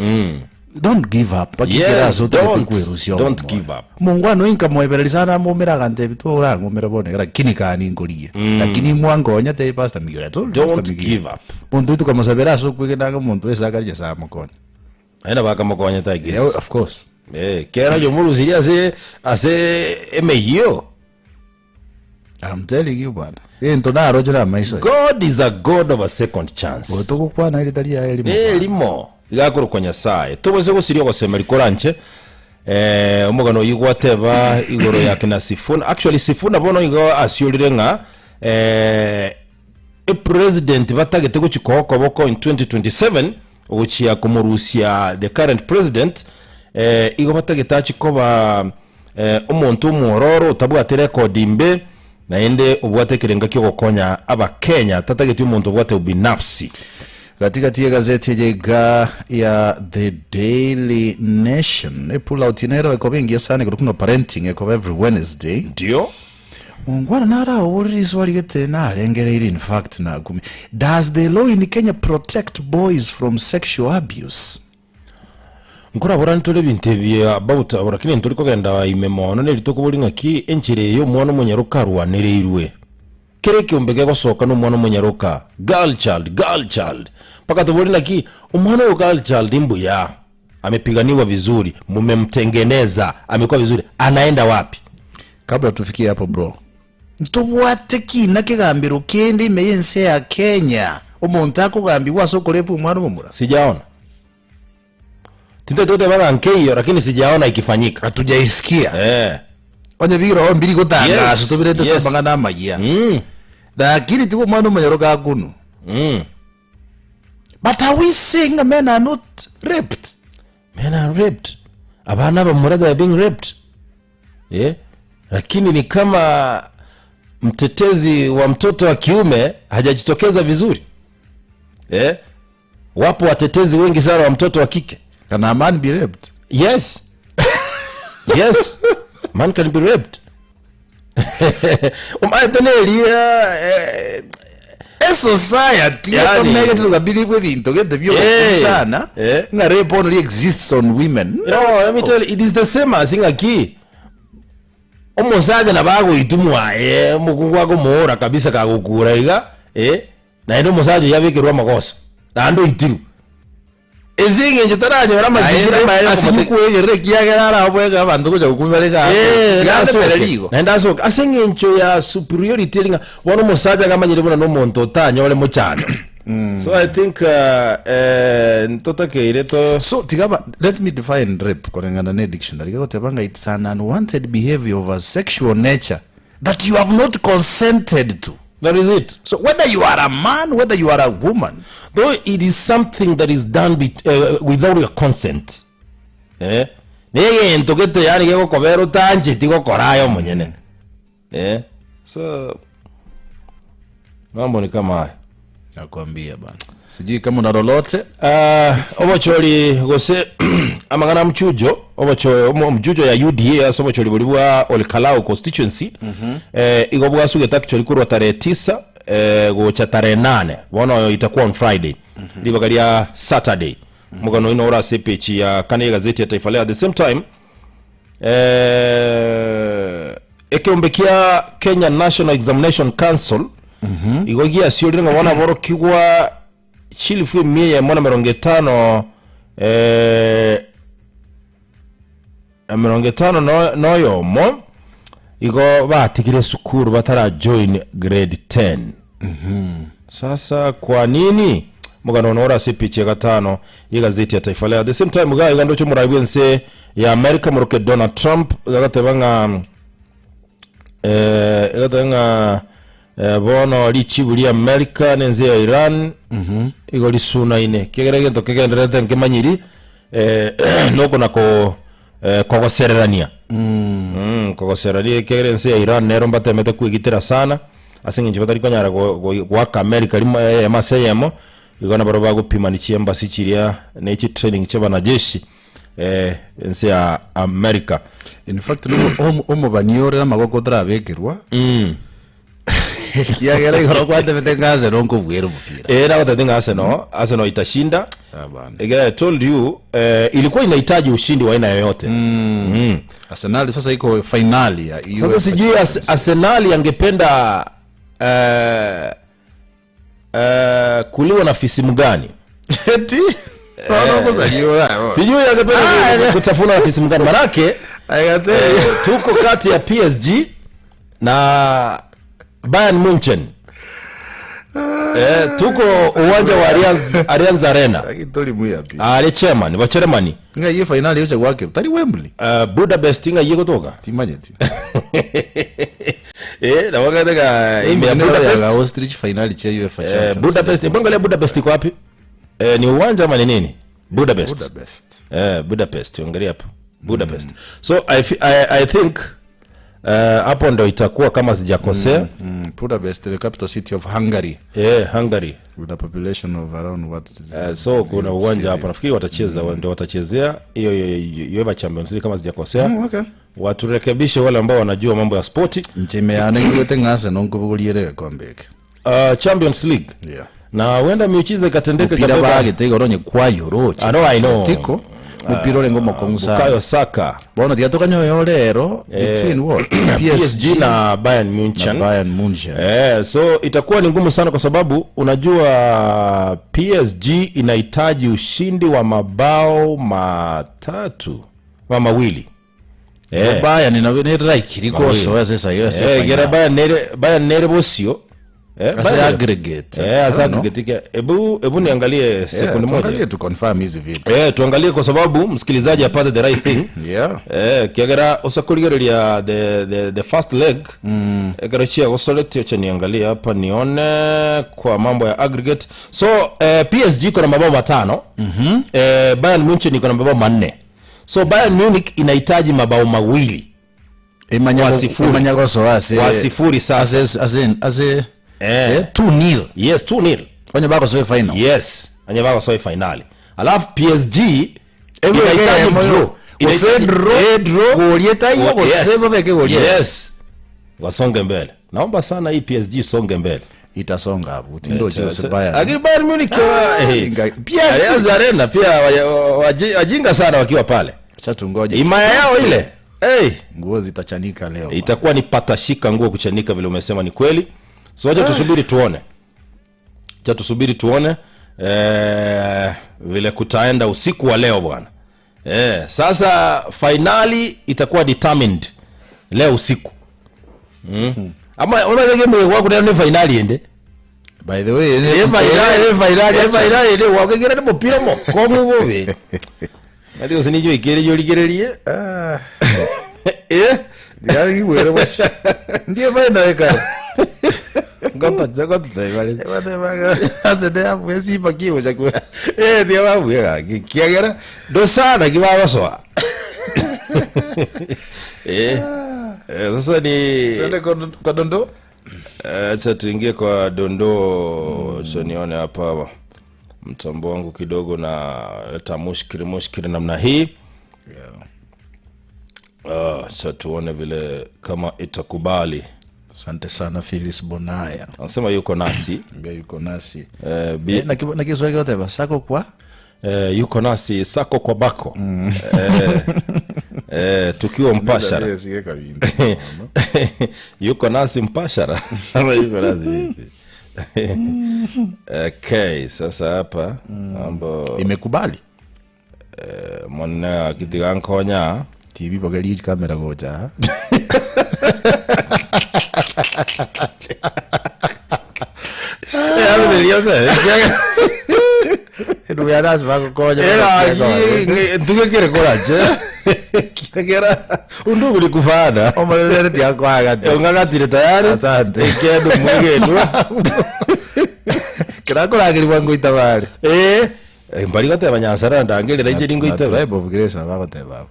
don't give up Yes, Pakikira ase otagete don't- kwerusia don't omoyo. give up. Mongwana oyo nkamoebereria sana amomera agantebi torang'omera bono iga lakini kani nkorie lakini mwankonya tebi pastor Migiro I told you, Don't Pastor Migiro. give up. Monto oito tukamosabera ase okwegena ng'a omonto wese akare Nyasaye amokonye Naende bakamokonyete I guess. Yeah, of course Eh, kera oyomorusirie ase ase emeyio. I'm telling you bwana egento naroche na amaiso aya. God is a God of a second chance. Oyo togokwana erita riaye rimo Eh, rimo igakorokwa Nyasaye tobose gosiria ogosemeria koranche eh, omogano oyio gwateba igoro ya kina Sifuna actually Sifuna bono igo asiorire ng'a eh, epresident batagete gochi koa okoboko in 2027 ogochia komorusia the current president. eh, igo batagete achi koba eh, omonto omwororo otabwati record mbe naende obwate ekerenga kiogokonya abakenya tatageti omonto obwate ubinafsi. Gatigati y'egazeti eye iga ya The Daily Nation, epullout nero ekoba engiya sana igoro buna parenting ekoba every Wednesday. Ndio. Mongwana naraoborire riswali gete narengereire in fact nakumi. Does the law in Kenya protect boys from sexual abuse? Nkorabora ntore ebinto ebi about abo lakini ntori kogenda ime mono neri tokobori ng'aki enchera eye omwana omonyaroka arwanereirwe. Kera ekeombe kegosoka na omwana omonyaroka, girl child, girl child. Mpaka tobori naki omwana oyo girl child mbuya, amepiganiwa vizuri, mumemtengeneza, amekuwa vizuri, anaenda wapi? Kabla tufikie hapo bro, ntobwate ki na kegambero kende ime y'ense ya Kenya omonto akogambigwa ase okorepa omwana omomura? Sijaona. Tintagete goteba ng'a nkeiyo lakini sijaona ikifanyika. Hatujaisikia. Eh. Onye biroho mbiri gotangaswa Yes, tobirete yes. amang'ana amayia. Mm. Lakini tiga omwana omonyoro gakunu. Mm. But are we saying men are not raped? Men are raped. Abana abamura they are being raped. Yeah. Lakini ni kama mtetezi wa mtoto wa kiume hajajitokeza vizuri. Yeah. Wapo watetezi wengi sana wa mtoto wa kike. Can a man be raped? Yes. Yes. Man can be raped. Omaete neria eh, Esociety Yani. etomegete tokabirigwa ebinto gete Eh. biogokumsana Eh. ng'a rape only exists on women. No, let me tell you, it is the same as ng'aki omosacha nabo agoitwa mwaye omokungu akomoora kabisa kagokura iga eh, naende omosacha oyio abekerwe amagoso naende oitirwe ase eng'encho taranyora amazingira Aye, amaya ase yokomote- nokwegerera ekiagera arabwege abanto gocha gokumia bare iga Eh, tiga nasoke. ndemere rigo. Naende asoke ase eng'encho ya superiority eri ng'a bono omosacha iga amanyire buna na omonto otanyore mochando so i think uh, eh, ntotakeire to So tiga ba, let me define rape koreng'ana ne dictionary gegoteba ng'a it's an unwanted behavior of a sexual nature that you have not consented to. That is it. So whether you are a man, whether you are a woman, though it is something that is done bet, uh, without your consent eh negento gete yani gegokobera otancheti gokora aye omonyene eh so mambo ni kama haya nakwambia bana sijui kama una lolote uh, obochori gose amang'ana mchujo obocho omo- mchujo ya UDA ase obochori bori bwa Olkalau constituency eh, igo bwasugete actually korwa tarehe tisa eh, gocha tarehe nane bono itakuwa on Friday ribaga ria Saturday omogano oino ore ase epeji ya kane y'egazeti ya Taifa Leo at the same time eh, ekeombe kia Kenya National Examination Council igo giasiorire ng'a bono aborokigwa chilifu emia eyemo na emerongo etano eh, emerongo etano no- noyomo igo batigire esukuru batara join grade 10 Sasa kwa nini? Omogano one ore ase epicha ya gatano y'egazeti ya Taifa Leo. At the same time iga iga ndoche omorai bw'ense ya America moroke Donald Trump iga agateba ng'a eh, iga agateba ng'a eh, bono richibu ria America na ense ya Iran igo risunaine ekiagera egento kegendererete nkemanyiri eh, nokona ko eh, kogosererania Mm, kogosererania ekiagera ense ya Iran nero mbatemete kwegitera sana ase eng'encho batari konyara go- go- goaka America rimo eyemo ase eyemo igo nabaro bagopimani chiembassy chiria ne chitraining chia abanajeshi eh, ense ya America. In fact, omobani ore namagoko otarabekerwa ekiagera igoro gwatebete ng'a Arsenal nkobuera omopira. Eh, nagotebete ng'a Arsenal, Arsenal itashinda. Ah, bana. Ekiagera I told you eh, ilikuwa inahitaji ushindi wa aina yoyote. Mm. Arsenal sasa iko finali ya Sasa UEFA sijui Champions. Arsenal angependa eh, eh, kuliwa na fisimu gani? Eti? Wanakusanyura. Sijui angependa Ah, kutafuna na fisimu gani manake I can tell you. eh, tuko kati ya PSG na Bayern Munchen. Eh, tuko uwanja wa Allianz, Allianz Arena. Lakini toli muya pi. Ali chairman wa Germany. Nga iyo finali yocha gwake tari Wembley. Budapest nga yigo toka. Timanyeti. Eh, na wakataka ime ya Wembley Budapest. ya Ostrich finali cha UEFA Eh, Champions Budapest, League. mbona Budapest iko wapi? Eh, ni uwanja ama ni nini? Budapest. Budapest. Eh, Budapest, angalia hapo. Budapest. So I, fi- I, I think eh, hapo ndo itakuwa kama sijakosea. Budapest, the capital city of Hungary Eh, Hungary. with a population of around what is Eh, so kuna uwanja hapo nafikiri watacheza ndio watachezea hiyo hiyo UEFA Champions League kama sijakosea. Okay. Waturekebishe wale ambao wanajua mambo ya spoti. Nchime yane ngwete ng'ase nonkobogoriere gekombe eke. Champions League. Yeah. Na huenda miujiza ikatendeka Mupira ikabeba- bagete igoro onye kwayoroche. I know, I know. Tiko. Mupira orenge omokong'u sana. Bukayo Saka. Bono tiga tokanyoyo rero between what? PSG na Bayern Munich. na Bayern Munchen. So itakuwa ni ngumu sana kwa sababu unajua PSG inahitaji ushindi wa mabao 3 ma 2. Bayern na ne raikiri Mawili. gosoa sasa hiyo sasa. Gera Bayern nere Bayern nere bosio. Asa Bayern- aggregate. Asa I don't know. aggregate. Ebu niangalie Yeah, sekunde tuangalie moja. tu confirm hizi vitu. Tuangalie kwa sababu msikilizaji apate the right thing. Yeah. Kiagera osakurigereria the first leg ekero chia gosoreti acha niangalie hapa nione kwa mambo ya aggregate. So PSG iko na mabao 5. Bayern Munich iko na mabao 4. So Bayern Munich inahitaji mabao 2. Kwa sifuri. Imanya gosoa ase Kwa sifuri sasa. Ase 2-0. Yes, 2-0. Onye bagosoe final. Yes, onye bagosoe finali. Alafu PSG Ewe inahitaji ege, draw. moyo. Gose Inahitaji draw. draw. Golie taiyo, gose Yes. babeke golie. Yes. Wasonge mbele. Naomba sana hii PSG isonge mbele. Itasonga hapo. Utindo Jose Bayern. Lakini Bayern Munich, PSG. Allianz Arena pia wajinga sana wakiwa pale. Sasa tungoje. Himaya yao ile. Hey. Nguo zitachanika leo. Itakuwa ni patashika nguo kuchanika vile umesema ni kweli. So acha tusubiri tuone. Acha tusubiri tuone vile kutaenda usiku wa leo bwana. Sasa finali itakuwa determined leo usiku. Ama unaona game ya kuna ni finali ende. By the way, Finali, finali, finali ende wakegera ni mpira mo. Kongo bobe. Ndio sinijui ikere yorigererie. Ndiagigwere bosi. Ndiye bana eka. Ngapa zako tutaibale. Ase de afu esi pakiwo chakwe. Ndiye babu ya kiagera ndo sana kibagosoa. Sasa ni Twende kwa dondo. Acha tuingie kwa dondoo. Acha nione hapa mtambo wangu kidogo na leta mushkili namna hii. Acha tuone vile kama itakubali. Asante sana Phyllis Bonaya. Anasema yuko nasi. Mbia yuko nasi. Na Kiswahili yote ba sako kwa? Yuko nasi sako kwa bako. Tukiwa mpashara. Ndio, sige kabinda. Yuko nasi mpashara. Ama yuko nasi vipi? Okay, sasa hapa mambo imekubali. Mwana kitiga nkonya. TV pokeli kamera goja. Hapo niliona. Ndugu ya nasi bako koja. Tugekere korache. Kiagera undugu ni kufana. Omarere ti akwaga. Ungagatire tayari. Asante. Ikendu mwigenu. Kirakuragirwa ngoita bari. Mbari goteba nyansara ndangirira inje ningoiteba. Tribe of Grace abagoteba.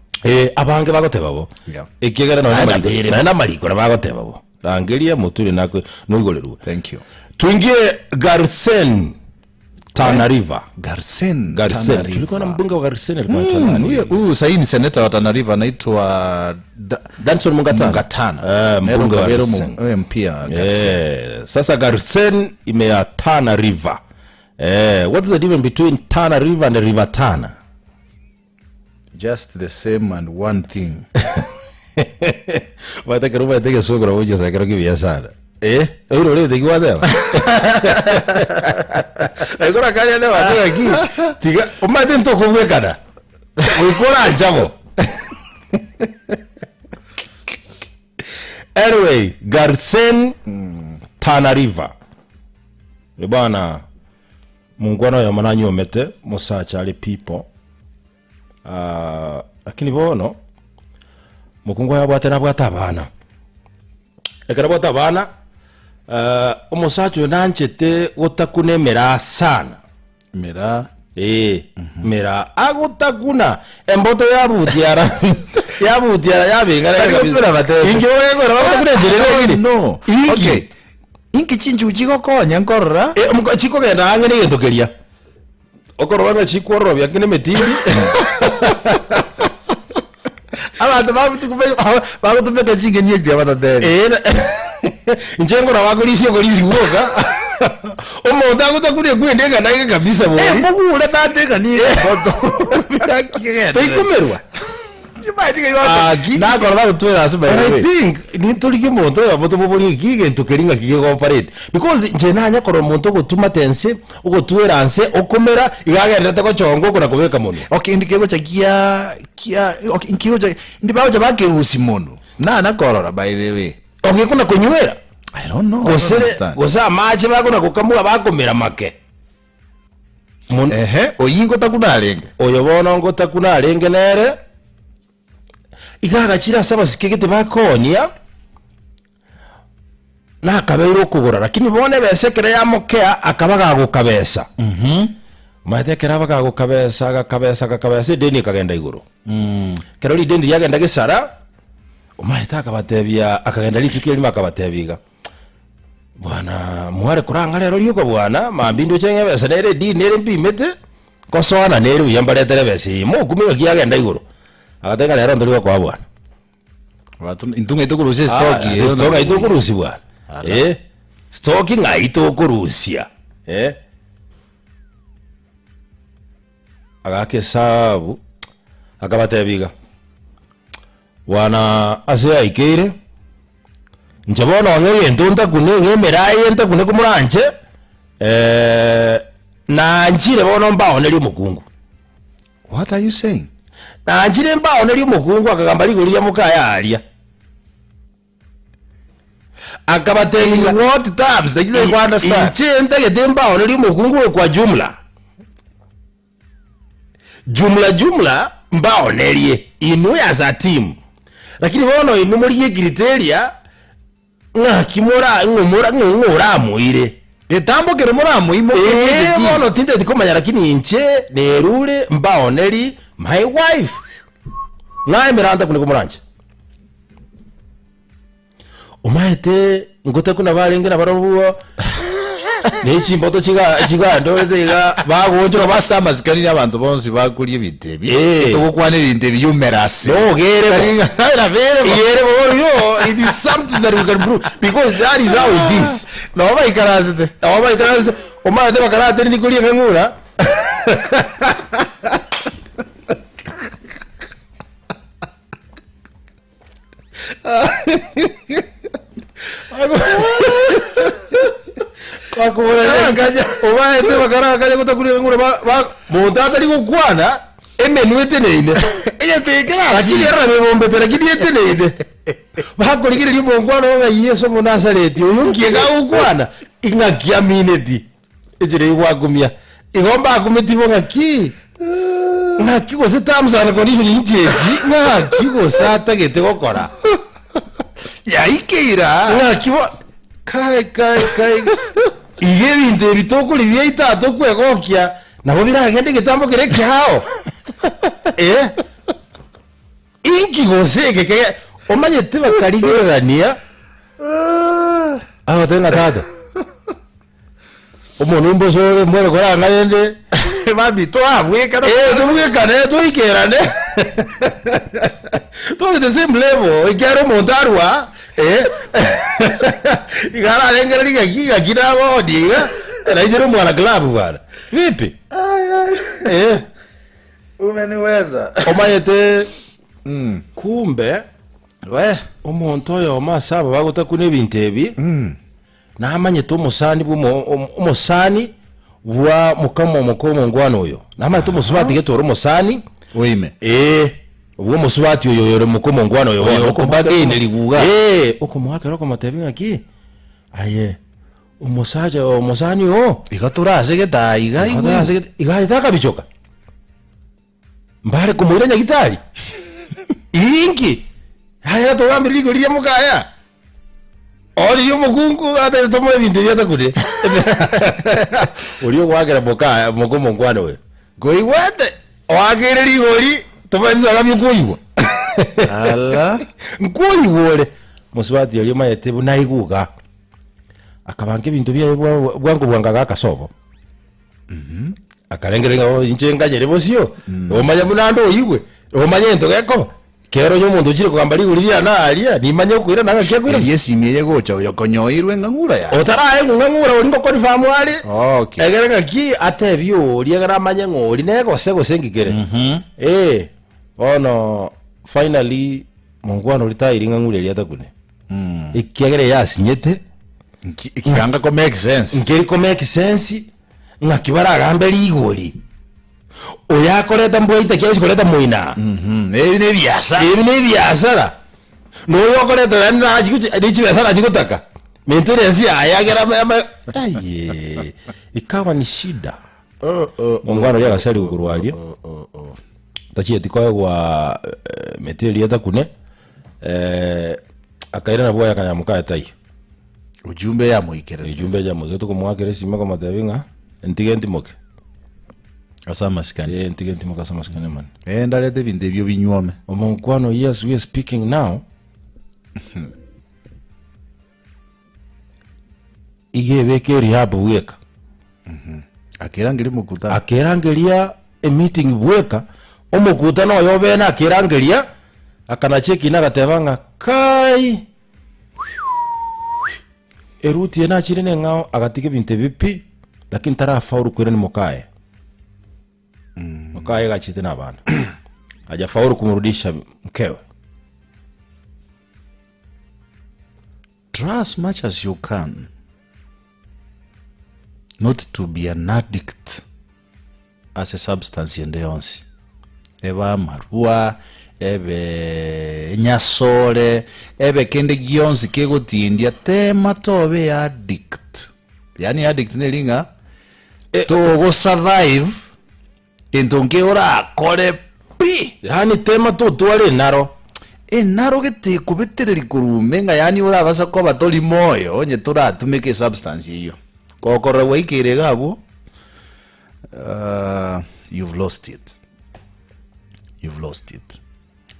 Abange bagoteba bo. Yeah. Ikiagera no Naenda mariko. mbere. Naenda mariko na bagoteba bo. Rangiria muturi nakwe nuigorerwe. Thank you. Tuingie Garsen Tana River. Garsen Garsen. Tana River. Tulikuwa na mbunge wa Garsen alikuwa anaitwa nani? Huyu sasa ni senator wa Tana River anaitwa Danson Mungatana. Mungatana. Mbunge wa Nero Garsen. MP ya Garsen. Sasa Garsen imea Tana River. What's the difference between Tana River and River Tana? Just the same and one thing. Bata keruba tege sokora uje sakero kibia sana. Oiro le tegi wa thema. Aikora kanya ne wa tega ki. Tiga umate ntoko gwekana. Wikora njago. Anyway, Garsen Tana River. Ni bwana mungwana ya mananyo mete musacha ali people. Lakini bono mukungwa yabwate nabwate abana. Ekero bwate abana, omosacha oyo nanchete gotakunemera sana. Mera. Ee, mera agotakuna emboto yabutiara yabutiara yabeng'ana Tari gotwera batete. Inki bogekwera bagotakuna enchera ere egere? No. Inki? Okay. Inki chinchugu chigokonya nkorora? Eh, omuka- chikogenda ang'e na egento keria okorora ng'a chikwororobia ang'e na emetindi Abanto bagotukumeka bagotumeka ching'eni echi tiga batatebi. Eh, na- inche nkora bakorisia okorisia gwoka omonto agotakuria ekwende eng'ana ege kabisa Eh, bori mogure tata eng'ani emboto. Biraki Teikomerwa. Ah, ki- Nakora bagotwera ase by But the I way. think nintorigie omonto oyomo tomoborie ki egento keria ng'aki gegoparete because inche nanya korora omonto ogotuma tense ogotwera nse okomera iga agenderete gochonga okona kobeka monwe. Okay indi kegocha kia kia okay inki gocha indi bagocha bakerusia mono nana korora by the way. Ogekona konywera I don't know. I don't gose understand. gose amache bakona gokamua bakomera make. Mon- Ehe, oyio ngotakuna arenge. Oyo bono ngotakuna arenge nere iga agachire ase abasike gete bakoonia nakabeire okogora lakini bono ebesa ekero yamokea akaba gagokabesa omanyete ekero aba gagokabesa agakabesa agakabesa edeni ekagenda igoro ekero rideni riagenda gesara omanyete akabatebia akagenda rituko erimo akabatebia iga bwana mware korang'a rero rioka bwana mambia ndoche ng'a ebesa nere edini nere mpimete nkosoana nere buya mbaretere ebesa eye mokumia ng'aki yagenda igoro agateba ng'a rero ntori gokoa bwana. Bato intwe ng'ai tokorusia estoki Ah, eye stock ng'ai tokorusia bwana Ala. Eh, stock ng'ai tokorusia Eh. Agaka esabu akabatebia iga bwana ase yaikeire inche bono onye egento ntakune ng'a emeraye ntakune komoranche nanchire bono mbaonerie omokungu. What are you saying? Nanchire mbaonerie omokungu akagamba rigori ria mokaye aaria. Akabatebia In ng'a, what terms? Like, they understand. Inche ntagete mbaonerie omokungu oyo kwa jumla. Jumla jumla mbaonerie inwe as a team. Lakini bono inwe morigie criteria Ng'aki mora ng'o mora ng'o ng'o oramoire. Getambo kere moramoimoke Ee, egetii. bono tindeti komanya lakini inche nerure mbaoneri my wife. Ng'a emeranta kune komoranche. Omaete ngotakuna barenge nabarobwo ne chimboto chiga chigandorete iga bagoonchoka Igo ase amasikani na abanto bonsi bakoria ebinto ebi, Eh. togokwana ebinto ebi yumera ase. Nogere bo. Tari ng'a nabere bo. Igere bo yo, it is something that we can prove because that is how it is. Nabo baikaransete. Nabo baikaransete, omanyete bakarateneni koria eng'ang'ura. Obaete bakarakanya gotakuria eng'ura ba- ba- monto atari gokwana emenwa eteneine lakini erora mebombete lakini eteneine bakorigereria omongwana oo ng'a Yeso Omonasareti oyo nki iga agokwana ing'aki amineti Enchera eyio gwakumia. Igo mbakumeti bo ng'aki, ng'aki gose terms and condition inche echi, ng'aki gose atagete gokora. Yaikeire aa. Ng'aki bo, kai kai kai, iga ebinto ebi tokoria biaito aa tokwegokia, nabo biragende egetambo kere ekeao. Eh, inki gose eke kege, omanyete bakarigererania, agotebi ng'a tata. Omonwe mbosa ore mbwere koranga rende Mami, twabwekana. Eh, tobwekane toikerane tobe the same level ekiagera omonto arwa eh, iga ararengereria ng'aki ng'aki nabondi iga nainche omwana club bwana vipi eh Umeniweza. omanyete kumbe We. omonto oyomo ase aba bagotakuna ebinto ebi Namanyete omosani bw'omo- om- omosani bwa mokama omoka omongwana oyo. Namanyete omosubati gete ore omosani. Oime. Ee, obwo omosubati oyo oyore moka omongwana oyo Oyo bono. okobagaine riguga. Ee, okomoakera okomotebia ng'aki, aye omosacha omosani oo. Iga tore ase getaa iga Iga tore ase gete- iga aye takabichoka. Mbare komoira nyagitari? Inki? Aya togambire rigori ria mokaya. Oririe omokungu atete tomoe ebinto ebi atakure. Oria ogoakera mokaya moka omongwana oyo. Koigwete oakeire rigori tobaeti saga biokoigwa. Ala. Nkoigwa ore. Mosubati oria omanyete buna aiguga. Akabanga ebinto biaye bwa- bwango bwango agaka sobo. Akarengereria ng'a inche nganyere bosio, omanye buna ande oigwe, omanye egento gekoba. Kero onye omonto ochire kogamba rigori riane aaria, nimanye okoirana ng'aki akoirana. Erio esimi eye egocha oyo konyoirwe ng'a ng'ura yaye. Otaraegwa ng'a ng'ura oria ngokonfirm are, Okay. egere ng'aki atebie oria egere amanye ng'a oria negose gose nki kere. Eh, bono finally monkwana oria tairi ng'a ng'ura eria atakune. Ekiagera eye asinyete, Nki- Kianga ko make sense. nkeri ko make sense, ng'aki baragambe rigori. Oyo akoreta mbwaita ki aise koreta moina. Mhm, Ebi ne ebiasara. Ebi ne ebiasara. Na oyo okoreta naende nachi gochi ne chibesa nachi gotaka. Maintenance yaye agera ama ama aye ikawa ni shida. Omwana oria agasariwa korwa aria. Tachieti koegwa eh, mete eria etakune eh, akairana bwoye akanyora mokaye taiyo. Ujumbe yamoikerete. Ejumbe yamoikerete tokomoakera esime akamotebia ng'a ntige ntimoke. Ase amasikani. Eh, ntige ntimoke ase amasikani amanene. Eh, ndarete ebinto ebio binywome. Omonkwano oyio as we are speaking now, iga ebeke erehab bweka. Akerangeria omokutano. Akerangeria emeeting bweka, omokutano oyo obene akerangeria, akanacha ekina agateba ng'a kai, Eruti eye nachire neng'ao agatiga ebinto ebi pi, lakini tarafaulu koirania mokaye. Mokaye gachete na abana. Hajafaulu kumrudisha mkewe. Try as much as you can not to be an addict ase substance ende yonsi, ebe amarwa, ebe enyasore, ebe kende gionsi kegotindia, tema tobe addict. Yaani addict neri ng'a togo survive gento nke orakore pi. Yaani tema totware enaro. Enaro gete ekobetereri korwa ime ng'a yaani orabasa koba tori moyo onye toratumeke esubstance eyio. Gokorora gwaikeire iga abwo, you've lost it, you've lost it.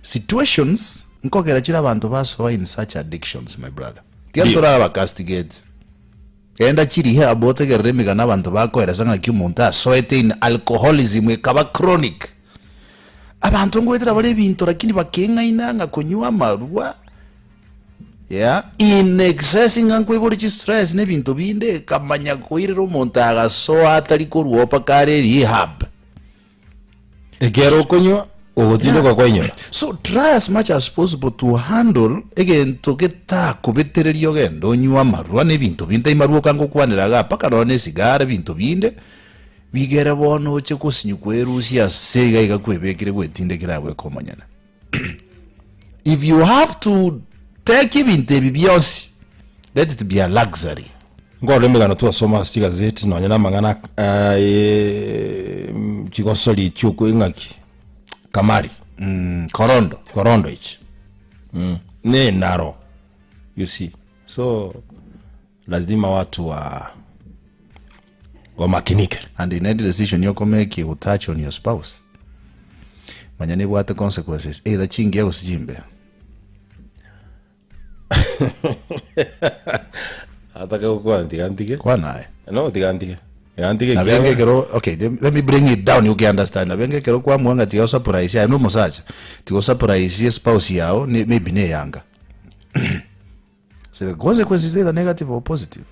Situations nkogera chire abanto basoa in such addictions my brother. Tiga Ndio. toraba castigate. Genda chi rehab otegerere emegano abanto bakoeresa ng'aki omonto asoete in alcoholism ekaba chronic. Abanto ngoetera bare ebinto lakini bakeng'aina ng'a konywa amarwa Yeah, in excess ng'a nkoibore chistress na ebinto binde ekamanya koirera omonto agasoa atari korwa mpaka are rehab. Ekero okonywa ogotindoka kwainyora. So try as much as possible to handle egento getakobetereria ogende onywe amarwa na ebinto binde amarwa okangokwanera igaa mpaka nonya na esigara ebinto binde bigere bono oche gosinywa kwerusia ase iga iga kwebekire gwetindekire abwo ekomonyene. If you have to take ebinto ebi bionsi, let it be a luxury. Nkorora emegano twasoma ase chigazeti nonya na amang'ana eh, chigosori chiokwe ng'aki kamari Mm, korondo. korondo echi mm. ne naro you see so lazima watu wa wamakinike And in any decision yokomake will touch on your spouse. Manya nebwate consequences either chingiya gose chimbe. Atake gokwana tiga ntige. Kwana aye. No tiga ntige. Tiga ntige Nabenge ekiagera. ekero okay let let me bring it down you can understand. Nabenge ekero kwamua ng'a tiga osurprise aye nomosacha tiga osurprise espouse yao ne maybe neyanga. So the consequence is either negative or positive.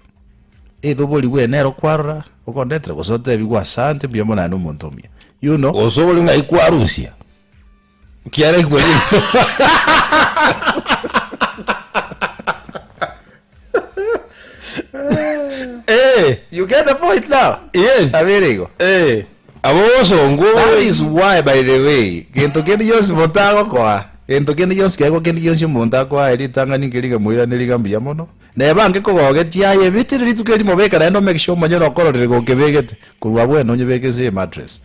Either oborigwe nero kwarora okondetera gose otebigwe asante mbuya mono aye nomonto omuya. You know. Gose obori ng'ai kwarusia. Kiara kweri. Eh, You get the point now? yes. Abere igo. Eh, abo bosongo. That is why by the way, gento kende gionsi monto agokoa, gento kende gionsi keegwa kende gionsi omonto akoa ritang'ani nkeri rigamoiraneria iga mbuya mono. Neba ange kogogetia aye ebetire rituko erimo beka naende omake sure omonyene okororire gokebegete, korwa abwo ene onyebeke ase emattress.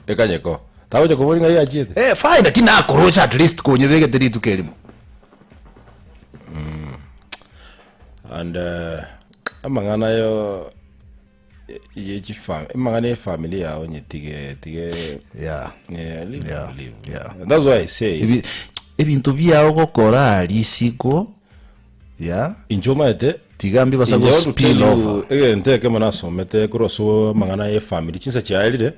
Ekanyeko. Tagocha koboria ng'ai yachiete. Eh, fine lakini nakoroche at least konyebegete rituko erimo. And uh, amang'ana ayo. Ye chifa- emang'ana ya efamily yao onye tige tige Yeah. Yeah, leave, Yeah, leave. yeah. That's why I say Ebi- ebinto biao gokora aria isiko ya inche omanyete tiga mbibasa Inche go want to tell spill you, over egento ekemo nasomete korwa ase amang'ana ya efamily chinsa chiarire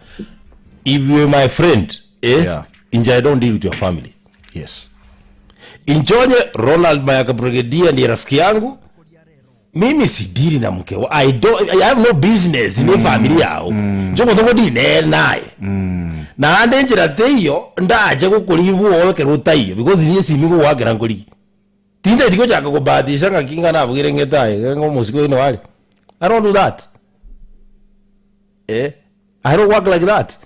if you are my friend eh, Yeah. inche i don't deal with your family yes inche onye Ronald Mayaka Brigadier ndiye rafiki yangu mimi sidiri na mke wa I don't I have no business ne family yao njogo togo dine naye naende enchera teiyo ndache gokorigia bwogo ekero otaiyo because niye esimi ngogoakera nkorigia tintageti gochaka kobahatisha ng'aki ng'a nabugire ng'ete aye ng'a omosike oino are I don't do that eh I don't work like that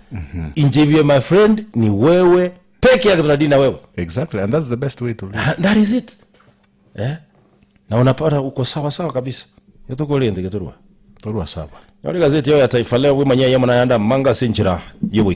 inche if you are my friend ni wewe peke yake tunadili na wewe exactly and that's the best way to live that is it eh? Na unapata uko sawa sawa kabisa getokorente getorwa torwa saba Nyori gazeti yao ya Taifa Leo wimanyia yamo nayanda manga sinchira yoboika.